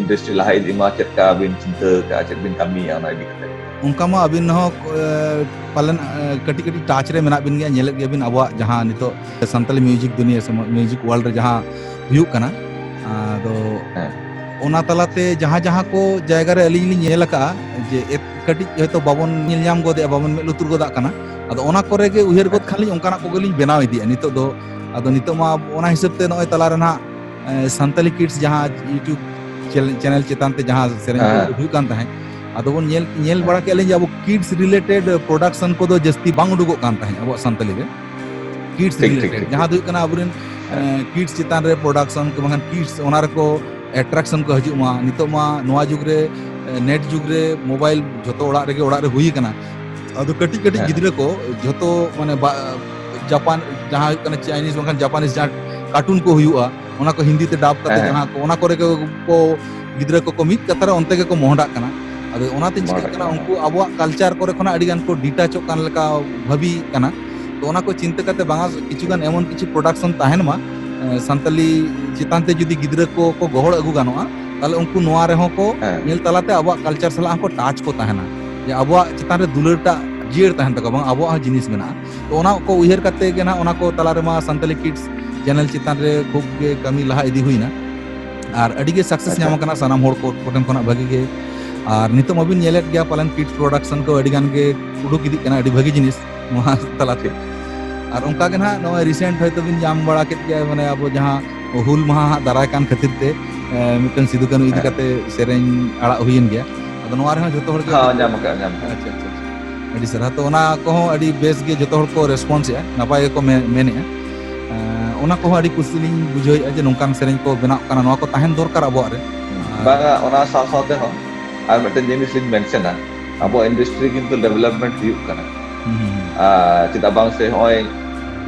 industry ᱞᱟᱦᱟ ᱤᱫᱤᱜ ᱢᱟ, ᱪᱮᱫ ᱞᱮᱠᱟ ᱵᱤᱱ ᱪᱤᱱᱛᱟᱹ ᱟᱠᱟᱫᱼᱟ, ᱪᱮᱫ ᱵᱤᱱ ᱠᱟᱹᱢᱤᱭᱟ ᱚᱱᱟ ᱤᱫᱤ ᱠᱟᱛᱮ? ᱚᱱᱠᱟ ᱢᱟ ᱟᱹᱵᱤᱱ ᱦᱚᱸ, ᱮ, ᱯᱟᱞᱮᱱ, ᱮ, ᱠᱟᱹᱴᱤᱡ ᱠᱟᱹᱴᱤᱡ touch ᱨᱮ ᱢᱮᱱᱟᱜ ᱵᱤᱱ ᱜᱮᱭᱟ, ᱧᱮᱞᱮᱫ ᱜᱮᱭᱟᱵᱤᱱ ᱟᱵᱚᱣᱟᱜ ᱡᱟᱦᱟᱸ ᱱᱤᱛᱚᱜ ᱥᱟᱱᱛᱟᱞᱤ music ᱫᱩᱱᱤᱭᱟᱹ ᱥᱮ music world ᱨᱮ ᱡᱟᱦᱟᱸ ᱦᱩᱭᱩᱜ ᱠᱟᱱᱟ᱾ ᱟᱫᱚ ᱦᱮᱸ᱾ ᱚᱱᱟ ᱛᱟᱞᱟᱛᱮ ᱡᱟᱦᱟᱸ ᱡᱟᱦᱟᱸ ᱠᱚ ᱡᱟᱭᱜᱟ ᱨᱮ ᱟᱹᱞᱤᱧ ᱞᱤᱧ ᱧᱮᱞ ᱟᱠᱟᱫᱼᱟ ᱡᱮ ᱮᱛ-, ᱠᱟᱹᱴᱤᱡ ᱦᱚᱭᱛᱳ ᱵᱟᱵᱚᱱ ᱧᱮᱞ ᱧᱟᱢ ᱜᱚᱫᱮᱜᱼᱟ, ᱵᱟᱵᱚᱱ ᱢᱮᱫ ᱞᱩᱛᱩᱨ ᱜᱚᱫᱟᱜ ᱠᱟᱱᱟ, ᱟᱫᱚ ᱚᱱᱟ ᱠᱚᱨᱮ ᱜᱮ ᱩᱭᱦᱟᱹᱨ ᱜᱚᱫ ᱦᱮᱸ᱾ ᱠᱷᱟᱱ ᱞᱤᱧ ᱚᱱᱠᱟᱱᱟᱜ ᱠᱚᱜᱮ ᱞᱤᱧ ᱵᱮᱱᱟᱣ ᱤᱫᱤᱭᱟ ᱱᱤᱛᱚᱜ ᱫᱚ᱾ ᱟᱫᱚ ᱱᱤᱛᱚᱜ ᱢᱟ ᱚᱱᱟ ᱦᱤᱥᱟᱹᱵ ᱛᱮ ᱱᱚᱜᱼᱚᱭ ᱛᱟᱞᱟ ᱨᱮ ᱱᱟᱦᱟᱜ, ᱮ, ᱥᱟᱱᱛᱟᱞᱤ Kids ᱡᱟᱦᱟᱸ YouTube channel, channel ᱪᱮᱛᱟᱱ ᱛᱮ ᱡᱟᱦᱟᱸ ᱥᱮᱨᱮᱧ ᱠᱚ ᱦᱮᱸ᱾ ᱦᱩᱭᱩᱜ ᱠᱟᱱ ᱛᱟᱦᱮᱸᱫ, ᱟᱫᱚ ᱵᱚᱱ ᱧᱮᱞ, ᱧᱮᱞ ᱦᱮᱸ᱾ ᱵᱟᱲᱟ ᱠᱮᱫᱼᱟ ᱞᱤᱧ ᱡᱮ ᱟᱵᱚ kids related production ᱠᱚᱫᱚ ᱡᱟᱹᱥᱛᱤ ᱵᱟᱝ ᱩᱰᱩᱠᱚᱜ ᱠᱟᱱ ᱛᱟᱦᱮᱸᱫ ᱟᱵᱚᱣᱟᱜ ᱥᱟᱱᱛᱟᱞᱤ ᱨᱮ᱾ Kids ᱴᱷᱤᱠ, ᱴᱷᱤᱠ, related, ᱴᱷᱤᱠ, ᱡᱟᱦᱟᱸ ᱴᱷᱤᱠ᱾ ᱫᱚ ᱦᱩᱭᱩᱜ ᱠᱟᱱᱟ ᱟᱵᱚᱨᱮᱱ, ᱦᱮᱸ᱾ ᱮ, kids ᱪᱮᱛᱟᱱ ᱨᱮ production ᱠᱚ, ᱵᱟᱝᱠᱷᱟᱱ kids ᱚᱱᱟ ᱨᱮᱠᱚ attraction ᱠᱚ ᱦᱤᱡᱩᱜ ᱢᱟ᱾ ᱱᱤᱛᱚᱜ ᱢᱟ ᱱᱚᱣᱟ ᱡᱩᱜᱽ ᱨᱮ, ᱮ, net ᱡᱩᱜᱽ ᱨᱮ mobile ᱡᱷᱚᱛᱚ ᱚᱲᱟᱜ ᱨᱮᱜᱮ, ᱚᱲᱟᱜ ᱨᱮ ᱦᱩᱭ ᱟᱠᱟᱱᱟ᱾ ᱟᱫᱚ ᱠᱟᱹᱴᱤᱡ ᱠᱟᱹᱴᱤᱡ ᱦᱮᱸ᱾ ᱜᱤᱫᱽᱨᱟᱹ ᱠᱚ ᱡᱷᱚᱛᱚ ᱢᱟᱱᱮ ᱵᱟ-, ᱡᱟᱯᱟᱱ, ᱡᱟᱦᱟᱸ ᱦᱩᱭᱩᱜ ᱠᱟᱱᱟ Chinese ᱵᱟᱝᱠᱷᱟᱱ Japanese ᱡᱟᱦᱟᱸ cartoon ᱠᱚ ᱦᱩᱭᱩᱜᱼᱟ, ᱚᱱᱟ ᱠᱚ ᱦᱤᱱᱫᱤ ᱛᱮ dub ᱠᱟᱛᱮ ᱦᱮᱸ᱾ ᱡᱟᱦᱟᱸ ᱠᱚ, ᱚᱱᱟ ᱠᱚᱨᱮ ᱜᱮ ᱠᱚ ᱜᱤᱫᱽᱨᱟᱹ ᱠᱚᱠᱚ ᱢᱤᱫ ᱠᱟᱛᱷᱟ ᱨᱮ ᱚᱱᱛᱮ ᱜᱮᱠᱚ ᱢᱚᱦᱰᱟᱜ ᱠᱟᱱᱟ᱾ ᱟᱫᱚ ᱚᱱᱟᱛᱮ ᱪᱤᱠᱟᱹᱜ ᱢᱚᱦᱰᱟᱜ ᱠᱟᱱᱟ, ᱠᱟᱱᱟ᱾ ᱩᱱᱠᱩ ᱟᱵᱚᱣᱟᱜ culture ᱠᱚᱨᱮ ᱠᱷᱚᱱᱟᱜ ᱟᱹᱰᱤ ᱜᱟᱱ ᱠᱚ detachᱚᱜ ᱠᱟᱱ ᱞᱮᱠᱟ ᱵᱷᱟᱹᱵᱤ ᱠᱟᱱᱟ᱾ ᱛᱚ ᱚᱱᱟ ᱠᱚ ᱪᱤᱱᱛᱟᱹ ᱠᱟᱛᱮ ᱵᱟᱝᱟ ᱠᱤᱪᱷᱩ ᱜᱟᱱ ᱮᱢᱚᱱ ᱠᱤᱪᱷᱩ production ᱛᱟᱦᱮᱱ ᱢᱟ, ᱥᱟᱱᱛᱟᱞᱤ ᱪᱮᱛᱟᱱ ᱛᱮ ᱡᱩᱫᱤ ᱜᱤᱫᱽᱨᱟᱹ ᱠᱚ ᱠᱚ ᱜᱚᱦᱚᱲ ᱟᱹᱜᱩ ᱜᱟᱱᱚᱜᱼᱟ, ᱛᱟᱦᱞᱮ ᱩᱱᱠᱩ ᱱᱚᱣᱟ ᱨᱮᱦᱚᱸ ᱠᱚ ᱦᱮᱸ᱾ ᱧᱮᱞ ᱛᱟᱞᱟᱛᱮ ᱟᱵᱚᱣᱟᱜ ᱠᱟᱞᱪᱟᱨ ᱥᱟᱞᱟᱜ ᱦᱚᱸᱠᱚ ᱴᱟᱪ ᱠᱚ ᱛᱟᱦᱮᱱᱟ, ᱡᱮ ᱟᱵᱚᱣᱟᱜ ᱪᱮᱛᱟᱱ ᱨᱮ ᱫᱩᱞᱟᱹᱲ ᱴᱟᱜ ᱡᱤᱭᱟᱹᱲ ᱛᱟᱦᱮᱱ ᱛᱟᱠᱚᱣᱟ, ᱵᱟᱝ ᱟᱵᱚᱣᱟᱜ ᱦᱚᱸ ᱡᱤᱱᱤᱥ ᱢᱮᱱᱟᱜᱼᱟ᱾ ᱛᱚ ᱚᱱᱟ ᱠᱚ ᱩᱭᱦᱟᱹᱨ ᱠᱟᱛᱮ ᱜᱮ ᱱᱟᱦᱟᱜ ᱚᱱᱟ ᱠᱚ ᱛᱟᱞᱟ ᱨᱮᱢᱟ ᱥᱟᱱᱛᱟᱞᱤ ᱠᱤᱰᱥ ᱪᱮᱱᱮᱞ ᱪᱮᱛᱟᱱ ᱨᱮ ᱠᱷᱩᱵ ᱜᱮ ᱠᱟᱹᱢᱤ ᱞᱟᱦᱟ ᱤᱫᱤ ᱦᱩᱭᱱᱟ᱾ ᱟᱨ ᱟᱹᱰᱤ ᱜᱮ ᱥᱟᱠᱥᱮᱥ ᱟᱪᱪᱷᱟ᱾ ᱧᱟᱢ ᱟᱠᱟᱱᱟ ᱥᱟᱱᱟᱢ ᱦᱚᱲ ᱠᱚ ᱠᱚᱴᱷᱮᱱ ᱠᱷᱚᱱᱟᱜ ᱵᱷᱟᱹᱜᱤ ᱜᱮ᱾ ᱟᱨ ᱱᱤᱛᱚᱜ ᱢᱟᱵᱤᱱ ᱧᱮᱞᱮᱫ ᱜᱮᱭᱟ ᱯᱟᱞᱮᱱ ᱠᱤᱰᱥ ᱯᱨᱚᱰᱟᱠᱥᱚᱱ ᱠᱚ ᱟᱹᱰᱤ ᱜᱟᱱ ᱜᱮ ᱩᱰᱩᱠ ᱤᱫᱤᱜ ᱠᱟᱱᱟ, ᱟᱹᱰᱤ ᱵᱷᱟᱹᱜᱤ ᱡᱤᱱᱤᱥ ᱱᱚᱣᱟ ᱛᱟᱞᱟᱛᱮ᱾ ᱴᱷᱤᱠ᱾ ᱟᱨ ᱚᱱᱠᱟ ᱜᱮ ᱱᱟᱦᱟᱜ ᱱᱚᱜᱼᱚᱭ ᱨᱤᱥᱮᱱᱴ ᱦᱚᱭᱛᱳ ᱵᱤᱱ ᱧᱟᱢ ᱵᱟᱲᱟ ᱠᱮᱫ ᱜᱮᱭᱟ, ᱢᱟᱱᱮ ᱟᱵᱚ ᱡᱟᱦᱟᱸ ᱦᱩᱞ ᱢᱟᱦᱟ ᱦᱟᱸᱜ ᱫᱟᱨᱟᱭ ᱠᱟᱱ ᱠᱷᱟᱹᱛᱤᱨ ᱛᱮ, ᱮ, ᱢᱤᱫᱴᱟᱝ ᱥᱤᱫᱩ ᱠᱟᱹᱱᱦᱩ ᱤᱫᱤ ᱦᱮᱸ᱾ ᱠᱟᱛᱮ ᱥᱮᱨᱮᱧ ᱟᱲᱟᱜ ᱦᱩᱭᱮᱱ ᱜᱮᱭᱟ᱾ ᱟᱫᱚ ᱱᱚᱣᱟ ᱨᱮᱦᱚᱸ ᱡᱷᱚᱛᱚ ᱦᱚᱲ ᱜᱮ ᱦᱮᱸ, ᱟᱹᱰᱤ ᱧᱟᱢ ᱟᱠᱟᱫ, ᱧᱟᱢ ᱟᱠᱟᱫ᱾ ᱟᱪᱪᱷᱟ, ᱟᱪᱪᱷᱟ, ᱟᱪᱪᱷᱟ᱾ ᱟᱹᱰᱤ ᱥᱟᱨᱦᱟᱣ᱾ ᱛᱚ ᱚᱱᱟ ᱠᱚᱦᱚᱸ ᱟᱹᱰᱤ ᱵᱮᱥ ᱜᱮ ᱡᱷᱚᱛᱚ ᱦᱚᱲ ᱠᱚ ᱨᱮᱥᱯᱚᱱᱥ ᱮᱫᱼᱟ, ᱱᱟᱯᱟᱭ ᱜᱮᱠᱚ ᱢᱮ-, ᱢᱮᱱᱮᱫᱼᱟ᱾ ᱮ, ᱚᱱᱟ ᱠᱚᱦᱚᱸ ᱟᱹᱰᱤ ᱠᱩᱥᱤ ᱞᱤᱧ ᱵᱩᱡᱷᱟᱹᱣᱮᱫᱼᱟ ᱡᱮ ᱱᱚᱝᱠᱟᱱ ᱥᱮᱨᱮᱧ ᱠᱚ ᱵᱮᱱᱟᱜ ᱠᱟᱱᱟ, ᱱᱚᱣᱟ ᱠᱚ ᱛᱟᱦᱮᱱ ᱫᱚᱨᱠᱟᱨ ᱟᱵᱚᱣᱟᱜ ᱨᱮ᱾ ᱦᱩᱸ᱾ ᱟᱨ ᱵᱟᱝᱟ, ᱚᱱᱟ ᱥᱟᱶ ᱥᱟᱶ ᱛᱮᱦᱚᱸ ᱟᱨ ᱢᱤᱫᱴᱮᱱ ᱡᱤᱱᱤᱥ ᱞᱤᱧ ᱢᱮᱱᱥᱮᱱᱟ, ᱟᱵᱚ ᱤᱱᱰᱟᱥᱴᱨᱤ ᱠᱤᱱᱛᱩ ᱰᱮᱵᱷᱞᱚᱯᱢᱮᱱᱴ ᱦᱩᱭᱩᱜ ᱠᱟᱱᱟ᱾ ᱦᱩᱸ, ᱦᱩᱸ, ᱦᱩᱸ᱾ ᱟᱨ ᱪᱮᱫᱟᱜ ᱵᱟᱝ ᱥᱮ ᱱᱚᱜᱼᱚᱭ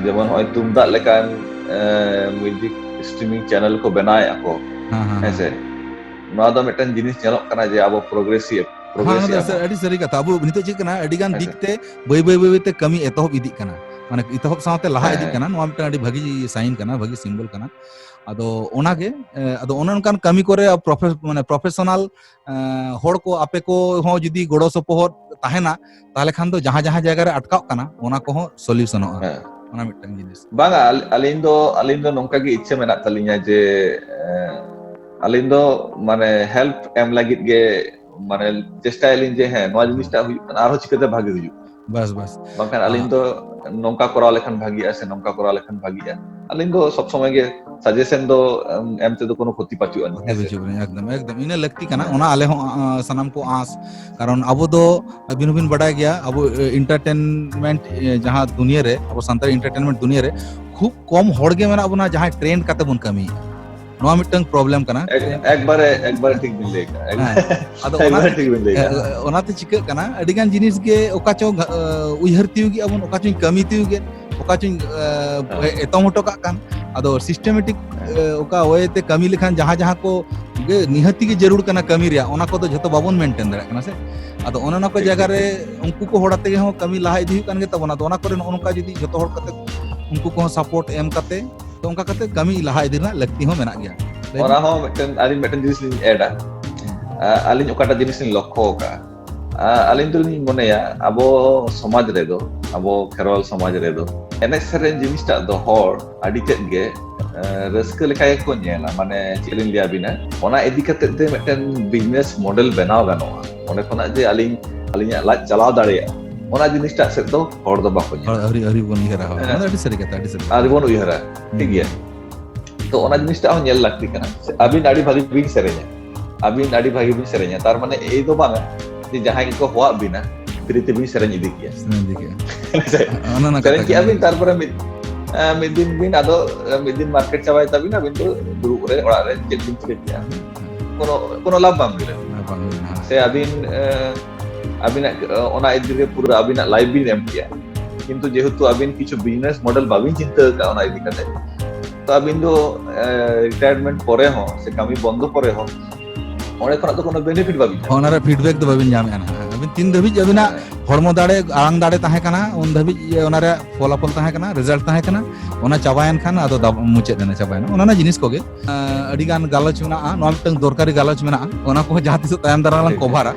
ᱡᱮᱢᱚᱱ ᱱᱚᱜᱼᱚᱭ ᱛᱩᱢᱫᱟᱜ ᱞᱮᱠᱟᱱ, ᱮ, ᱢᱤᱣᱡᱤᱠ ᱥᱴᱨᱤᱢᱤᱝ ᱪᱮᱱᱮᱞ ᱠᱚ ᱵᱮᱱᱟᱣᱮᱫᱼᱟ ᱠᱚ, ᱦᱮᱸ, ᱦᱮᱸ, ᱦᱮᱸ ᱥᱮ? ᱦᱮᱸ᱾ ᱱᱚᱣᱟ ᱫᱚ ᱢᱤᱫᱴᱮᱱ ᱡᱤᱱᱤᱥ ᱧᱮᱞᱚᱜ ᱠᱟᱱᱟ ᱡᱮ ᱟᱵᱚ ᱯᱨᱳᱜᱨᱮᱥᱤᱵᱷ, ᱦᱮᱸ, ᱚᱱᱟ ᱯᱨᱳᱜᱨᱮᱥᱤᱵᱷ ᱫᱚ ᱟᱵᱚ᱾ ᱟᱹᱰᱤ ᱥᱟᱹᱨᱤ ᱠᱟᱛᱷᱟ᱾ ᱟᱵᱚ ᱱᱤᱛᱚᱜ ᱪᱮᱫ ᱠᱟᱱᱟ, ᱟᱹᱰᱤ ᱜᱟᱱ ᱦᱮᱸ ᱫᱤᱠ ᱥᱮ? ᱛᱮ ᱵᱟᱹᱭ ᱵᱟᱹᱭ, ᱵᱟᱹᱭ ᱵᱟᱹᱭ ᱛᱮ ᱠᱟᱹᱢᱤ ᱮᱛᱚᱦᱚᱵ ᱤᱫᱤᱜ ᱠᱟᱱᱟ, ᱢᱟᱱᱮ ᱮᱛᱚᱦᱚᱵ ᱥᱟᱶᱛᱮ ᱞᱟᱦᱟ ᱦᱮᱸ, ᱤᱫᱤᱜ ᱦᱮᱸ᱾ ᱠᱟᱱᱟ᱾ ᱱᱚᱣᱟ ᱢᱤᱫᱴᱟᱝ ᱟᱹᱰᱤ ᱵᱷᱟᱹᱜᱤ ᱥᱟᱭᱤᱱ ᱠᱟᱱᱟ, ᱵᱷᱟᱹᱜᱤ ᱥᱤᱢᱵᱚᱞ ᱠᱟᱱᱟ᱾ ᱟᱫᱚ ᱚᱱᱟᱜᱮ, ᱮ, ᱟᱫᱚ ᱚᱱᱮ ᱚᱱᱠᱟᱱ ᱠᱟᱹᱢᱤ ᱠᱚᱨᱮ ᱯᱨᱚᱯᱷᱮ-, ᱢᱟᱱᱮ ᱯᱨᱚᱯᱷᱮᱥᱚᱱᱟᱞ, ᱮ, ᱦᱚᱲ ᱠᱚ ᱟᱯᱮ ᱠᱚ ᱦᱚᱸ ᱡᱩᱫᱤ ᱜᱚᱲᱚ ᱥᱚᱯᱚᱦᱚᱫ ᱛᱟᱦᱮᱱᱟ, ᱛᱟᱦᱚᱞᱮ ᱠᱷᱟᱱ ᱫᱚ ᱡᱟᱦᱟᱸ ᱡᱟᱦᱟᱸ ᱡᱟᱭᱜᱟ ᱨᱮ ᱟᱴᱠᱟᱣᱜ ᱠᱟᱱᱟ, ᱚᱱᱟ ᱠᱚᱦᱚᱸ ᱥᱚᱞᱤᱭᱩᱥᱚᱱᱚᱜᱼᱟ᱾ ᱦᱮᱸ᱾ ᱚᱱᱟ ᱢᱤᱫᱴᱟᱝ ᱡᱤᱱᱤᱥ᱾ ᱵᱟᱝᱟ, ᱟᱞ-, ᱟᱹᱞᱤᱧ ᱫᱚ, ᱟᱹᱞᱤᱧ ᱫᱚ ᱱᱚᱝᱠᱟ ᱜᱮ ᱤᱪᱪᱷᱟᱹ ᱢᱮᱱᱟᱜ ᱛᱟᱹᱞᱤᱧᱟ ᱡᱮ, ᱮ, ᱟᱹᱞᱤᱧ ᱫᱚ ᱢᱟᱱᱮ ᱦᱮᱞᱯ ᱮᱢ ᱞᱟᱹᱜᱤᱫ ᱜᱮ, ᱢᱟᱱᱮ ᱪᱮᱥᱴᱟᱭᱟᱞᱤᱧ ᱡᱮ ᱦᱮᱸ, ᱱᱚᱣᱟ ᱡᱤᱱᱤᱥᱴᱟᱜ ᱦᱩᱭᱩᱜ ᱠᱟᱱᱟ, ᱟᱨᱦᱚᱸ ᱪᱤᱠᱟᱹᱛᱮ ᱵᱷᱟᱜᱮ ᱦᱩᱭᱩᱜᱼᱟ᱾ ᱵᱟᱥ, ᱵᱟᱥ᱾ ᱵᱟᱝᱠᱷᱟᱱ ᱟᱹᱞᱤᱧ ᱟᱸ᱾ ᱫᱚ ᱱᱚᱝᱠᱟ ᱠᱚᱨᱟᱣ ᱞᱮᱠᱷᱟᱱ ᱵᱷᱟᱜᱤᱜᱼᱟ ᱥᱮ ᱱᱚᱝᱠᱟ ᱠᱚᱨᱟᱣ ᱞᱮᱠᱷᱟᱱ ᱵᱷᱟᱜᱤᱜᱼᱟ, ᱟᱹᱞᱤᱧ ᱫᱚ ᱥᱚᱵ ᱥᱚᱢᱚᱭ ᱜᱮ ᱥᱟᱡᱮᱥᱚᱱ ᱫᱚ ᱮᱢ, ᱮᱢ ᱛᱮᱫᱚ ᱠᱳᱱᱳ ᱠᱷᱚᱛᱤ ᱯᱟᱹᱪᱩᱜ ᱟᱹᱱᱤᱡ, ᱠᱷᱚᱛᱤ ᱦᱮᱸ ᱥᱮ? ᱯᱟᱹᱪᱩᱜ ᱟᱹᱱᱤᱡ, ᱮᱠᱫᱚᱢ, ᱮᱠᱫᱚᱢ᱾ ᱤᱱᱟᱹ ᱞᱟᱹᱠᱛᱤ ᱠᱟᱱᱟ, ᱦᱮᱸ᱾ ᱚᱱᱟ ᱟᱞᱮ ᱦᱚᱸ, ᱟᱸ, ᱥᱟᱱᱟᱢ ᱠᱚ ᱟᱸᱥ᱾ ᱠᱟᱨᱚᱱ ᱟᱵᱚ ᱫᱚ, ᱟᱹᱵᱤᱱ ᱦᱚᱸᱵᱤᱱ ᱵᱟᱰᱟᱭ ᱜᱮᱭᱟ, ᱟᱵᱚ, ᱮ, ᱮᱱᱴᱟᱨᱴᱮᱱᱢᱮᱱᱴ, ᱮ, ᱡᱟᱦᱟᱸ ᱫᱩᱱᱤᱭᱟᱹ ᱨᱮ, ᱟᱵᱚ ᱥᱟᱱᱛᱟᱲ ᱮᱱᱴᱟᱨᱴᱮᱱᱢᱮᱱᱴ ᱫᱩᱱᱤᱭᱟᱹ ᱨᱮ ᱠᱷᱩᱵ ᱠᱚᱢ ᱦᱚᱲ ᱜᱮ ᱢᱮᱱᱟᱜ ᱵᱚᱱᱟ ᱡᱟᱦᱟᱸᱭ ᱴᱨᱮᱱᱰ ᱠᱟᱛᱮ ᱵᱚᱱ ᱠᱟᱹᱢᱤᱭᱮᱫᱼᱟ᱾ ᱱᱚᱣᱟ ᱢᱤᱫᱴᱟᱝ ᱯᱨᱚᱵᱞᱮᱢ ᱠᱟᱱᱟ᱾ ᱮᱠ-, ᱮᱠᱵᱟᱨᱮ, ᱮᱠᱵᱟᱨᱮ ᱴᱷᱤᱠ ᱵᱤᱱ ᱞᱟᱹᱭ ᱠᱟᱜᱼᱟ᱾ ᱦᱮᱸ, ᱮᱠᱵᱟᱨᱮ, ᱟᱫᱚ ᱮᱠᱵᱟᱨᱮ ᱚᱱᱟᱛᱮ ᱴᱷᱤᱠ ᱵᱤᱱ ᱞᱟᱹᱭ ᱠᱟᱜᱼᱟ᱾ ᱮ, ᱚᱱᱟᱛᱮ ᱪᱤᱠᱟᱹᱜ ᱠᱟᱱᱟ, ᱟᱹᱰᱤᱜᱟᱱ ᱡᱤᱱᱤᱥ ᱜᱮ ᱚᱠᱟ ᱪᱚ ᱜᱷᱟ-, ᱮ, ᱩᱭᱦᱟᱹᱨ ᱛᱤᱭᱩᱜᱮᱜᱼᱟ ᱵᱚᱱ, ᱚᱠᱟ ᱪᱚᱧ ᱠᱟᱹᱢᱤ ᱛᱤᱭᱩᱜᱮᱫ, ᱚᱠᱟ ᱪᱚᱧ, ᱮ, ᱦᱮᱸ᱾ ᱮ-, ᱮᱛᱚᱢ ᱦᱚᱴᱚ ᱠᱟᱜ ᱠᱟᱱ᱾ ᱟᱫᱚ ᱥᱤᱥᱴᱮᱢᱮᱴᱤᱠ, ᱦᱮᱸ᱾ ᱮ, ᱚᱠᱟ ᱳᱭᱮ ᱛᱮ ᱠᱟᱹᱢᱤ ᱞᱮᱠᱷᱟᱱ ᱡᱟᱦᱟᱸ ᱡᱟᱦᱟᱸ ᱠᱚ ᱜᱮ ᱱᱤᱦᱟᱹᱛᱤ ᱜᱮ ᱡᱟᱹᱨᱩᱲ ᱠᱟᱱᱟ ᱠᱟᱹᱢᱤ ᱨᱮᱭᱟᱜ, ᱚᱱᱟ ᱠᱚᱫᱚ ᱡᱷᱚᱛᱚ ᱵᱟᱵᱚᱱ ᱢᱮᱱᱴᱮᱱ ᱫᱟᱲᱮᱭᱟᱜ ᱠᱟᱱᱟ ᱥᱮ᱾ ᱟᱫᱚ ᱚᱱᱮ ᱚᱱᱟ ᱠᱚ ᱴᱷᱤᱠ, ᱡᱟᱭᱜᱟ ᱴᱷᱤᱠ, ᱨᱮ ᱴᱷᱤᱠ᱾ ᱩᱱᱠᱩ ᱠᱚ ᱦᱚᱲ ᱟᱛᱮ ᱜᱮ ᱦᱚᱸ ᱠᱟᱹᱢᱤ ᱞᱟᱦᱟ ᱤᱫᱤ ᱦᱩᱭᱩᱜ ᱠᱟᱱ ᱜᱮ ᱛᱟᱵᱚᱱᱟ᱾ ᱟᱫᱚ ᱚᱱᱟ ᱠᱚᱨᱮ ᱱᱚᱜᱼᱚ ᱱᱚᱝᱠᱟ ᱡᱩᱫᱤ ᱡᱷᱚᱛᱚ ᱦᱚᱲ ᱠᱟᱛᱮ ᱩᱱᱠᱩ ᱠᱚᱦᱚᱸ ᱥᱟᱯᱳᱨᱴ ᱮᱢ ᱠᱟᱛᱮ ᱛᱚ, ᱚᱱᱠᱟ ᱠᱟᱛᱮ ᱠᱟᱹᱢᱤ ᱞᱟᱦᱟ ᱤᱫᱤ ᱨᱮᱱᱟᱜ ᱞᱟᱹᱠᱛᱤ ᱦᱚᱸ ᱢᱮᱱᱟᱜ ᱜᱮᱭᱟ᱾ ᱞᱟᱹᱭ ᱵᱤᱱ᱾ ᱚᱱᱟ ᱦᱚᱸ ᱢᱤᱫᱴᱮᱱ, ᱟᱹᱞᱤᱧ ᱢᱤᱫᱴᱮᱱ ᱡᱤᱱᱤᱥ ᱞᱤᱧ ᱮᱰᱟ᱾ ᱟᱹᱞᱤᱧ ᱚᱠᱟᱴᱟᱜ ᱡᱤᱱᱤᱥ ᱞᱤᱧ ᱞᱚᱠᱠᱷᱚ ᱟᱠᱟᱫᱼᱟ, ᱟᱹᱞᱤᱧ ᱫᱚᱞᱤᱧ ᱢᱚᱱᱮᱭᱟ, ᱟᱵᱚ ᱥᱚᱢᱟᱡᱽ ᱨᱮᱫᱚ, ᱟᱵᱚ ᱠᱷᱮᱨᱣᱟᱞ ᱥᱚᱢᱟᱡᱽ ᱨᱮᱫᱚ ᱮᱱᱮᱡ ᱥᱮᱨᱮᱧ ᱡᱤᱱᱤᱥᱴᱟᱜ ᱫᱚ ᱦᱚᱲ ᱟᱹᱰᱤ ᱛᱮᱫ ᱜᱮ ᱨᱟᱹᱥᱠᱟᱹ ᱞᱮᱠᱟ ᱜᱮᱠᱚ ᱧᱮᱞᱟ᱾ ᱢᱟᱱᱮ, ᱪᱮᱫ ᱞᱤᱧ ᱞᱟᱹᱭ ᱟᱵᱤᱱᱟ, ᱚᱱᱟ ᱤᱫᱤ ᱠᱟᱛᱮ ᱛᱮ ᱢᱤᱫᱴᱮᱱ ᱵᱤᱡᱽᱱᱮᱥ ᱢᱚᱰᱮᱞ ᱵᱮᱱᱟᱣ ᱜᱟᱱᱚᱜᱼᱟ᱾ ᱚᱸᱰᱮ ᱠᱷᱚᱱᱟᱜ ᱡᱮ ᱟᱹᱞᱤᱧ, ᱟᱹᱞᱤᱧᱟᱜ ᱞᱟᱡ ᱪᱟᱞᱟᱣ ᱫᱟᱲᱮᱭᱟᱜᱼᱟ, ᱚᱱᱟ ᱡᱤᱱᱤᱥᱴᱟᱜ ᱥᱮᱫ ᱫᱚ ᱦᱚᱲ ᱫᱚ ᱵᱟᱠᱚ ᱧᱮᱞᱟ᱾ ᱟᱹᱣᱨᱤ, ᱟᱹᱣᱨᱤ ᱵᱚᱱ ᱩᱭᱦᱟᱹᱨᱟ᱾ ᱦᱳᱭ, ᱚᱱᱟ ᱫᱚ ᱟᱹᱰᱤ ᱥᱟᱹᱨᱤ ᱠᱟᱛᱷᱟ, ᱟᱹᱰᱤ ᱥᱟᱹᱨᱤ ᱠᱟᱛᱷᱟ᱾ ᱟᱹᱣᱨᱤ ᱵᱚᱱ ᱩᱭᱦᱟᱹᱨᱟ, ᱴᱷᱤᱠ ᱜᱮᱭᱟ᱾ ᱛᱚ, ᱚᱱᱟ ᱡᱤᱱᱤᱥᱴᱟᱜ ᱦᱚᱸ ᱧᱮᱞ ᱞᱟᱹᱠᱛᱤ ᱠᱟᱱᱟ᱾ ᱟᱹᱵᱤᱱ ᱟᱹᱰᱤ ᱵᱷᱟᱹᱜᱤ ᱵᱤᱱ ᱥᱮᱨᱮᱧᱟ, ᱟᱹᱵᱤᱱ ᱟᱹᱰᱤ ᱵᱷᱟᱹᱜᱤ ᱵᱤᱱ ᱥᱮᱨᱮᱧᱟ, ᱛᱟᱨ ᱢᱟᱱᱮ ᱮᱭ ᱫᱚ ᱵᱟᱝᱟ ᱡᱮ ᱡᱟᱦᱟᱸᱭ ᱜᱮᱠᱚ ᱦᱚᱦᱚᱣᱟᱜ ᱵᱤᱱᱟ, free ᱛᱮᱵᱤᱱ ᱥᱮᱨᱮᱧ ᱤᱫᱤ ᱠᱮᱭᱟ᱾ ᱥᱮᱨᱮᱧ ᱤᱫᱤ ᱠᱮᱭᱟ᱾ ᱚᱱᱟ ᱨᱮᱱᱟᱜ ᱥᱮᱨᱮᱧ ᱠᱟᱛᱷᱟ ᱠᱮᱜᱼᱟ ᱠᱟᱱᱟ᱾ ᱵᱤᱱ, ᱛᱟᱨᱯᱚᱨᱮ ᱢᱤᱫ, ᱮ, ᱢᱤᱫ ᱫᱤᱱ ᱵᱤᱱ ᱟᱫᱚ, ᱮ, ᱢᱤᱫ ᱫᱤᱱ ᱢᱟᱨᱠᱮᱴ ᱪᱟᱵᱟᱭ ᱛᱟᱵᱤᱱᱟ, ᱟᱹᱵᱤᱱ ᱫᱚ ᱫᱩᱲᱩᱵ ᱨᱮ, ᱚᱲᱟᱜ ᱨᱮ ᱪᱮᱫ ᱵᱤᱱ ᱪᱤᱠᱟᱹ ᱠᱮᱭᱟ? ᱠᱳᱱᱳ, ᱠᱳᱱᱳ ᱞᱟᱵᱷ ᱵᱟᱝ ᱦᱩᱭ ᱞᱮᱱᱟ᱾ ᱵᱟᱝ ᱦᱩᱭ ᱞᱮᱱᱟ᱾ ᱥᱮ ᱟᱹᱵᱤᱱ, ᱮ, ᱟᱹᱵᱤᱱᱟᱜ, ᱮ, ᱚᱱᱟ ᱤᱫᱤ ᱨᱮ ᱯᱩᱨᱟᱹ ᱟᱹᱵᱤᱱᱟᱜ ᱞᱟᱭᱤᱯᱷ ᱵᱤᱱ ᱮᱢ ᱠᱮᱭᱟ, ᱠᱤᱱᱛᱩ ᱡᱮᱦᱮᱛᱩ ᱟᱹᱵᱤᱱ ᱠᱤᱪᱷᱩ ᱵᱤᱡᱽᱱᱮᱥ ᱢᱚᱰᱮᱞ ᱵᱟᱹᱵᱤᱱ ᱪᱤᱱᱛᱟᱹ ᱟᱠᱟᱫᱼᱟ ᱚᱱᱟ ᱤᱫᱤ ᱠᱟᱛᱮ, ᱛᱚ ᱟᱹᱵᱤᱱ ᱫᱚ, ᱮ, ᱨᱤᱴᱟᱭᱟᱨᱢᱮᱱᱴ ᱯᱚᱨᱮ ᱦᱚᱸ ᱥᱮ ᱠᱟᱹᱢᱤ ᱵᱚᱱᱫᱚ ᱯᱚᱨᱮ ᱦᱚᱸ ᱚᱸᱰᱮ ᱠᱷᱚᱱᱟᱜ ᱫᱚ ᱠᱳᱱᱳ ᱵᱮᱱᱤᱯᱷᱤᱴ ᱵᱟᱹᱵᱤᱱ ᱧᱟᱢᱟ᱾ ᱚᱱᱟ ᱨᱮ ᱯᱷᱤᱰᱵᱮᱠ ᱫᱚ ᱵᱟᱹᱵᱤᱱ ᱧᱟᱢᱮᱫᱼᱟ ᱱᱟᱦᱟᱜ᱾ ᱟᱹᱵᱤᱱ ᱛᱤᱱ ᱫᱷᱟᱹᱵᱤᱡ ᱟᱹᱵᱤᱱᱟᱜ ᱦᱚᱲᱢᱚ ᱫᱟᱲᱮ, ᱟᱲᱟᱝ ᱫᱟᱲᱮ ᱛᱟᱦᱮᱸ ᱠᱟᱱᱟ, ᱩᱱ ᱫᱷᱟᱹᱵᱤᱡ ᱚᱱᱟ ᱨᱮᱭᱟᱜ ᱯᱷᱚᱞᱟᱯᱷᱚᱞ ᱛᱟᱦᱮᱸ ᱠᱟᱱᱟ, ᱨᱮᱡᱟᱞᱴ ᱛᱟᱦᱮᱸ ᱠᱟᱱᱟ᱾ ᱚᱱᱟ ᱪᱟᱵᱟᱭᱮᱱ ᱠᱷᱟᱱ ᱟᱫᱚ ᱫᱟᱵ-, ᱢᱩᱪᱟᱹᱫ ᱮᱱᱟ, ᱪᱟᱵᱟᱭᱮᱱᱟ᱾ ᱚᱱᱟ ᱨᱮᱱᱟᱜ ᱡᱤᱱᱤᱥ ᱠᱚᱜᱮ, ᱟᱸ, ᱟᱹᱰᱤ ᱜᱟᱱ ᱜᱟᱞᱚᱪ ᱢᱮᱱᱟᱜᱼᱟ᱾ ᱱᱚᱣᱟ ᱢᱤᱫᱴᱟᱝ ᱫᱚᱨᱠᱟᱨᱤ ᱜᱟᱞᱚᱪ ᱢᱮᱱᱟᱜᱼᱟ, ᱚᱱᱟ ᱠᱚᱦᱚᱸ ᱡᱟᱦᱟᱸ ᱛᱤᱥᱚᱜ ᱛᱟᱭᱚᱢ ᱫᱟᱨᱟᱢ ᱞᱟᱝ ᱴᱷᱤᱠ᱾ ᱠᱚᱵᱷᱟᱨᱟ᱾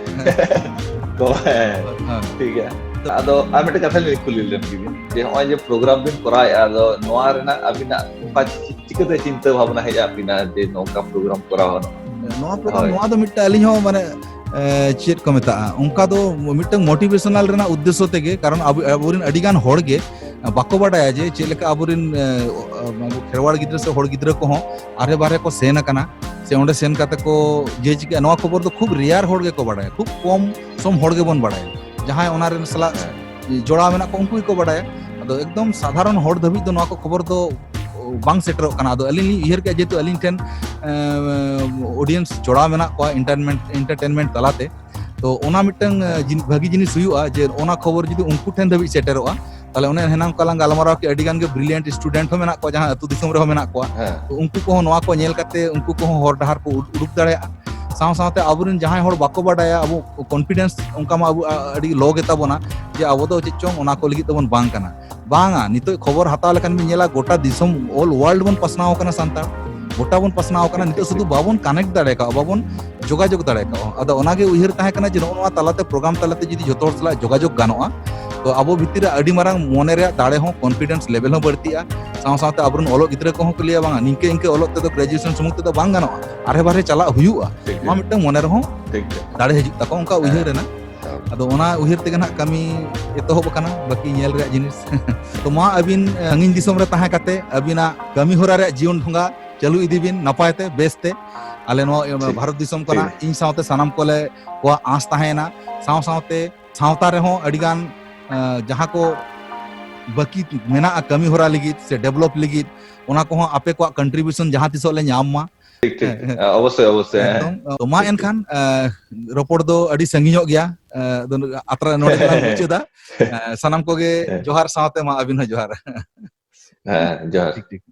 ᱛᱚ, ᱦᱮᱸ, ᱦᱮᱸ᱾ ᱴᱷᱤᱠ ᱜᱮᱭᱟ᱾ ᱟᱫᱚ ᱟᱨ ᱢᱤᱫᱴᱮᱱ ᱠᱟᱛᱷᱟ ᱞᱤᱧ ᱠᱩᱞᱤ ᱞᱮᱢ ᱜᱮ, ᱡᱮ ᱱᱚᱜᱼᱚᱭ ᱡᱮ ᱯᱨᱳᱜᱨᱟᱢ ᱵᱤᱱ ᱠᱚᱨᱟᱣᱮᱫᱼᱟ, ᱟᱫᱚ ᱱᱚᱣᱟ ᱨᱮᱱᱟᱜ ᱟᱹᱵᱤᱱᱟᱜ ᱚᱠᱟ ᱪᱤ-, ᱪᱤᱠᱟᱹᱛᱮ ᱪᱤᱱᱛᱟᱹ ᱵᱷᱟᱵᱽᱱᱟ ᱦᱮᱡ ᱟᱫ ᱵᱤᱱᱟ ᱡᱮ ᱱᱚᱝᱠᱟ ᱯᱨᱳᱜᱨᱟᱢ ᱠᱚᱨᱟᱣ ᱜᱟᱱᱚᱜᱼᱟ? ᱱᱚᱣᱟ ᱯᱨᱳᱜᱨᱟᱢ, ᱦᱳᱭ᱾ ᱱᱚᱣᱟ ᱫᱚ ᱢᱤᱫᱴᱟᱝ ᱟᱹᱞᱤᱧ ᱦᱚᱸ ᱢᱟᱱᱮ, ᱮ, ᱪᱮᱫ ᱠᱚ ᱢᱮᱛᱟᱜᱼᱟ, ᱚᱱᱠᱟ ᱫᱚ ᱢᱤᱫᱴᱟᱝ ᱢᱳᱴᱤᱵᱷᱮᱥᱚᱱᱟᱞ ᱨᱮᱱᱟᱜ ᱩᱫᱽᱫᱮᱥᱥᱚ ᱛᱮᱜᱮ, ᱠᱟᱨᱚᱱ ᱟᱵᱚ, ᱟᱵᱚᱨᱮᱱ ᱟᱹᱰᱤ ᱜᱟᱱ ᱦᱚᱲ ᱜᱮ ᱵᱟᱠᱚ ᱵᱟᱰᱟᱭᱟ ᱡᱮ ᱪᱮᱫ ᱞᱮᱠᱟ ᱟᱵᱚᱨᱮᱱ, ᱮ, ᱟᱵᱚ ᱠᱷᱮᱨᱣᱟᱲ ᱜᱤᱫᱽᱨᱟᱹ ᱥᱮ ᱦᱚᱲ ᱜᱤᱫᱽᱨᱟᱹ ᱠᱚᱦᱚᱸ ᱟᱨᱦᱮ ᱵᱟᱨᱦᱮ ᱠᱚ ᱥᱮᱱ ᱟᱠᱟᱱᱟ, ᱥᱮ ᱚᱸᱰᱮ ᱥᱮᱱ ᱠᱟᱛᱮ ᱠᱚ ᱡᱮ ᱪᱤᱠᱟᱹ, ᱱᱚᱣᱟ ᱠᱷᱚᱵᱚᱨ ᱫᱚ ᱠᱷᱩᱵ ᱨᱮᱭᱟᱨ ᱦᱚᱲ ᱜᱮᱠᱚ ᱵᱟᱰᱟᱭᱟ, ᱠᱷᱩᱵ ᱠᱚᱢ ᱥᱚᱢ ᱦᱚᱲ ᱜᱮᱵᱚᱱ ᱵᱟᱰᱟᱭᱟ᱾ ᱡᱟᱦᱟᱸᱭ ᱚᱱᱟ ᱨᱮᱱ ᱥᱟᱞᱟᱜ ᱡᱚᱲᱟᱣ ᱢᱮᱱᱟᱜ ᱠᱚ, ᱩᱱᱠᱩ ᱜᱮᱠᱚ ᱵᱟᱰᱟᱭᱟ᱾ ᱟᱫᱚ ᱮᱠᱫᱚᱢ ᱥᱟᱫᱷᱟᱨᱚᱱ ᱦᱚᱲ ᱫᱷᱟᱹᱵᱤᱡ ᱫᱚ ᱱᱚᱣᱟ ᱠᱚ ᱠᱷᱚᱵᱚᱨ ᱫᱚ ᱵᱟᱝ ᱥᱮᱴᱮᱨᱚᱜ ᱠᱟᱱᱟ᱾ ᱟᱫᱚ ᱟᱹᱞᱤᱧ ᱞᱤᱧ ᱩᱭᱦᱟᱹᱨ ᱠᱮᱫᱼᱟ, ᱡᱮᱦᱮᱛᱩ ᱟᱹᱞᱤᱧ ᱴᱷᱮᱱ, ᱮᱸ, ᱚᱰᱤᱭᱮᱱᱥ ᱡᱚᱲᱟᱣ ᱢᱮᱱᱟᱜ ᱠᱚᱣᱟ ᱮᱱᱴᱟᱨᱢᱮᱱᱴ, ᱮᱱᱴᱟᱨᱴᱮᱱᱢᱮᱱᱴ ᱛᱟᱞᱟᱛᱮ, ᱛᱚ ᱚᱱᱟ ᱢᱤᱫᱴᱟᱝ, ᱮᱸ, ᱡᱤᱱ-, ᱵᱷᱟᱹᱜᱤ ᱡᱤᱱᱤᱥ ᱦᱩᱭᱩᱜᱼᱟ ᱡᱮ ᱚᱱᱟ ᱠᱷᱚᱵᱚᱨ ᱡᱩᱫᱤ ᱩᱱᱠᱩ ᱴᱷᱮᱱ ᱫᱷᱟᱹᱵᱤᱡ ᱥᱮᱴᱮᱨᱚᱜᱼᱟ, ᱛᱟᱦᱞᱮ ᱚᱱᱮ ᱦᱮᱱᱟᱝ ᱠᱟᱞᱟᱝ ᱜᱟᱞᱢᱟᱨᱟᱣ ᱠᱮᱫ, ᱟᱹᱰᱤ ᱜᱟᱱ ᱜᱮ ᱵᱨᱤᱞᱤᱭᱟᱱᱴ ᱥᱴᱩᱰᱮᱱᱴ ᱦᱚᱸ ᱢᱮᱱᱟᱜ ᱠᱚᱣᱟ, ᱡᱟᱦᱟᱸ ᱟᱹᱛᱩ ᱫᱤᱥᱚᱢ ᱨᱮᱦᱚᱸ ᱢᱮᱱᱟᱜ ᱠᱚᱣᱟ᱾ ᱦᱮᱸ᱾ ᱛᱚ ᱩᱱᱠᱩ ᱠᱚᱦᱚᱸ ᱱᱚᱣᱟ ᱠᱚ ᱧᱮᱞ ᱠᱟᱛᱮ ᱩᱱᱠᱩ ᱠᱚᱦᱚᱸ ᱦᱚᱨ ᱰᱟᱦᱟᱨ ᱠᱚ ᱩᱫ-, ᱩᱰᱩᱠ ᱫᱟᱲᱮᱭᱟᱜᱼᱟ᱾ ᱥᱟᱶ ᱥᱟᱶᱛᱮ ᱟᱵᱚᱨᱮᱱ ᱡᱟᱦᱟᱸᱭ ᱦᱚᱲ ᱵᱟᱠᱚ ᱵᱟᱰᱟᱭᱟ, ᱟᱵᱚ ᱠᱚᱱᱯᱷᱤᱰᱮᱱᱥ ᱚᱱᱠᱟ ᱢᱟ ᱟᱵᱚ, ᱟ-, ᱟᱹᱰᱤ ᱞᱳ ᱜᱮᱛᱟ ᱵᱚᱱᱟ, ᱡᱮ ᱟᱵᱚ ᱫᱚ ᱪᱮᱫ ᱪᱚᱝ ᱚᱱᱟ ᱠᱚ ᱞᱟᱹᱜᱤᱫ ᱫᱚᱵᱚᱱ ᱵᱟᱝ ᱠᱟᱱᱟ᱾ ᱵᱟᱝᱟ, ᱱᱤᱛᱚᱜ ᱠᱷᱚᱵᱚᱨ ᱦᱟᱛᱟᱣ ᱞᱮᱠᱷᱟᱱ ᱵᱤᱱ ᱧᱮᱞᱟ, ᱜᱚᱴᱟ ᱫᱤᱥᱚᱢ, all world ᱵᱚᱱ ᱯᱟᱥᱱᱟᱣ ᱟᱠᱟᱱᱟ ᱥᱟᱱᱛᱟᱲ, ᱜᱚᱴᱟ ᱵᱚᱱ ᱯᱟᱥᱱᱟᱣ ᱟᱠᱟᱱᱟ᱾ ᱱᱤᱛᱚᱜ ᱥᱩᱫᱷᱩ ᱵᱟᱵᱚᱱ connect ᱫᱟᱲᱮ ᱠᱟᱣᱟ, ᱵᱟᱵᱚᱱ ᱡᱳᱜᱟᱡᱳᱜᱽ ᱫᱟᱲᱮ ᱠᱟᱣᱟ᱾ ᱟᱫᱚ ᱚᱱᱟᱜᱮ ᱩᱭᱦᱟᱹᱨ ᱛᱟᱦᱮᱸ ᱠᱟᱱᱟ ᱡᱮ ᱱᱚᱜᱼᱚ ᱱᱚᱣᱟ ᱛᱟᱞᱟᱛᱮ, program ᱛᱟᱞᱟᱛᱮ ᱡᱩᱫᱤ ᱡᱚᱛᱚ ᱦᱚᱲ ᱥᱟᱞᱟᱜ ᱡᱳᱜᱟᱡᱳᱜᱽ ᱜᱟᱱᱚᱜᱼᱟ, ᱛᱚ ᱟᱵᱚ ᱵᱷᱤᱛᱤᱨ ᱨᱮ ᱟᱹᱰᱤ ᱢᱟᱨᱟᱝ ᱢᱚᱱᱮ ᱨᱮᱭᱟᱜ ᱫᱟᱲᱮ ᱦᱚᱸ, confidence level ᱦᱚᱸ ᱵᱟᱹᱲᱛᱤᱜᱼᱟ᱾ ᱥᱟᱶ ᱥᱟᱶᱛᱮ ᱟᱵᱚᱨᱮᱱ ᱚᱞᱚᱜ ᱜᱤᱫᱽᱨᱟᱹ ᱠᱚᱦᱚᱸ ᱠᱚ ᱞᱟᱹᱭᱟ, "ᱵᱟᱝᱟ, ᱱᱤᱝᱠᱟᱹ ᱤᱱᱠᱟᱹ ᱚᱞᱚᱜ ᱛᱮᱫᱚ, graduation ᱥᱩᱢᱩᱝ ᱛᱮᱫᱚ ᱵᱟᱝ ᱜᱟᱱᱚᱜᱼᱟ, ᱟᱨᱦᱮ ᱵᱟᱨᱦᱮ ᱪᱟᱞᱟᱜ ᱦᱩᱭᱩᱜᱼᱟ", ᱴᱷᱤᱠ, ᱱᱚᱣᱟ ᱢᱤᱫᱴᱟᱝ ᱢᱚᱱᱮ ᱨᱮᱦᱚᱸ ᱴᱷᱤᱠ, ᱴᱷᱤᱠ᱾ ᱫᱟᱲᱮ ᱦᱤᱡᱩᱜ ᱛᱟᱠᱚ, ᱚᱱᱠᱟ ᱩᱭᱦᱟᱹᱨ ᱦᱮᱸ᱾ ᱨᱮᱱᱟᱜ᱾ ᱟᱫᱚ ᱚᱱᱟ ᱩᱭᱦᱟᱹᱨ ᱛᱮᱜᱮ ᱱᱟᱦᱟᱜ ᱠᱟᱹᱢᱤ ᱮᱛᱚᱦᱚᱵ ᱟᱠᱟᱱᱟ, ᱵᱟᱹᱠᱤ ᱧᱮᱞ ᱨᱮᱭᱟᱜ ᱡᱤᱱᱤᱥ᱾ ᱛᱚ ᱢᱟ ᱟᱹᱵᱤᱱ, ᱮ, ᱥᱟᱺᱜᱤᱧ ᱫᱤᱥᱚᱢ ᱨᱮ ᱛᱟᱦᱮᱸ ᱠᱟᱛᱮ ᱟᱹᱵᱤᱱᱟᱜ ᱠᱟᱹᱢᱤ ᱦᱚᱨᱟ ᱨᱮᱭᱟᱜ ᱡᱤᱭᱚᱱ ᱰᱷᱚᱸᱜᱟ ᱪᱟᱹᱞᱩ ᱤᱫᱤ ᱵᱤᱱ ᱱᱟᱯᱟᱭ ᱛᱮ, ᱵᱮᱥ ᱛᱮ᱾ ᱟᱞᱮ ᱱᱚᱣᱟ, ᱮ, ᱴᱷᱤᱠ, ᱵᱷᱟᱨᱚᱛ ᱫᱤᱥᱚᱢ ᱠᱷᱚᱱᱟᱜ ᱴᱷᱤᱠ᱾ ᱤᱧ ᱥᱟᱶᱛᱮ ᱥᱟᱱᱟᱢ ᱠᱚᱞᱮ, ᱠᱚᱣᱟᱜ ᱟᱸᱥ ᱛᱟᱦᱮᱸᱭᱮᱱᱟ᱾ ᱥᱟᱶ ᱥᱟᱶᱛᱮ ᱥᱟᱶᱛᱟ ᱨᱮᱦᱚᱸ ᱟᱹᱰᱤ ᱜᱟᱱ, ᱮ, ᱡᱟᱦᱟᱸ ᱠᱚ ᱵᱟᱹᱠᱤ ᱢᱮᱱᱟᱜᱼᱟ ᱠᱟᱹᱢᱤ ᱦᱚᱨᱟ ᱞᱟᱹᱜᱤᱫ ᱥᱮ develop ᱞᱟᱹᱜᱤᱫ, ᱚᱱᱟ ᱠᱚᱦᱚᱸ ᱟᱯᱮ ᱠᱚᱣᱟᱜ contribution ᱡᱟᱦᱟᱸ ᱛᱤᱥᱚᱜ ᱞᱮ ᱧᱟᱢ ᱢᱟ᱾ ᱴᱷᱤᱠ, ᱴᱷᱤᱠ, ᱦᱮᱸ, ᱴᱷᱤᱠ᱾ ᱦᱮᱸ᱾ ᱟ, ᱚᱵᱚᱥᱥᱳᱭ, ᱚᱵᱚᱥᱥᱳᱭ, ᱦᱮᱸ, ᱮᱠᱫᱚᱢ᱾ ᱴᱷᱤᱠ, ᱛᱚ ᱢᱟ ᱴᱷᱤᱠ, ᱴᱷᱤᱠ᱾ ᱮᱱᱠᱷᱟᱱ, ᱮ, ᱨᱚᱯᱚᱲ ᱫᱚ ᱟᱹᱰᱤ ᱥᱟᱺᱜᱤᱧᱚᱜ ᱜᱮᱭᱟ᱾ ᱮ, ᱟᱫᱚ ᱟᱛᱨᱟ ᱱᱚᱰᱮ ᱜᱮᱞᱟᱝ ᱢᱩᱪᱟᱹᱫᱟ᱾ ᱦᱮᱸ᱾ ᱮ, ᱥᱟᱱᱟᱢ ᱠᱚᱜᱮ ᱦᱮᱸ᱾ ᱡᱚᱦᱟᱨ ᱥᱟᱶᱛᱮ ᱢᱟ ᱟᱹᱵᱤᱱ ᱦᱚᱸ ᱡᱚᱦᱟᱨ᱾ ᱦᱮᱸ, ᱡᱚᱦᱟᱨ᱾ ᱴᱷᱤᱠ, ᱴᱷᱤᱠ᱾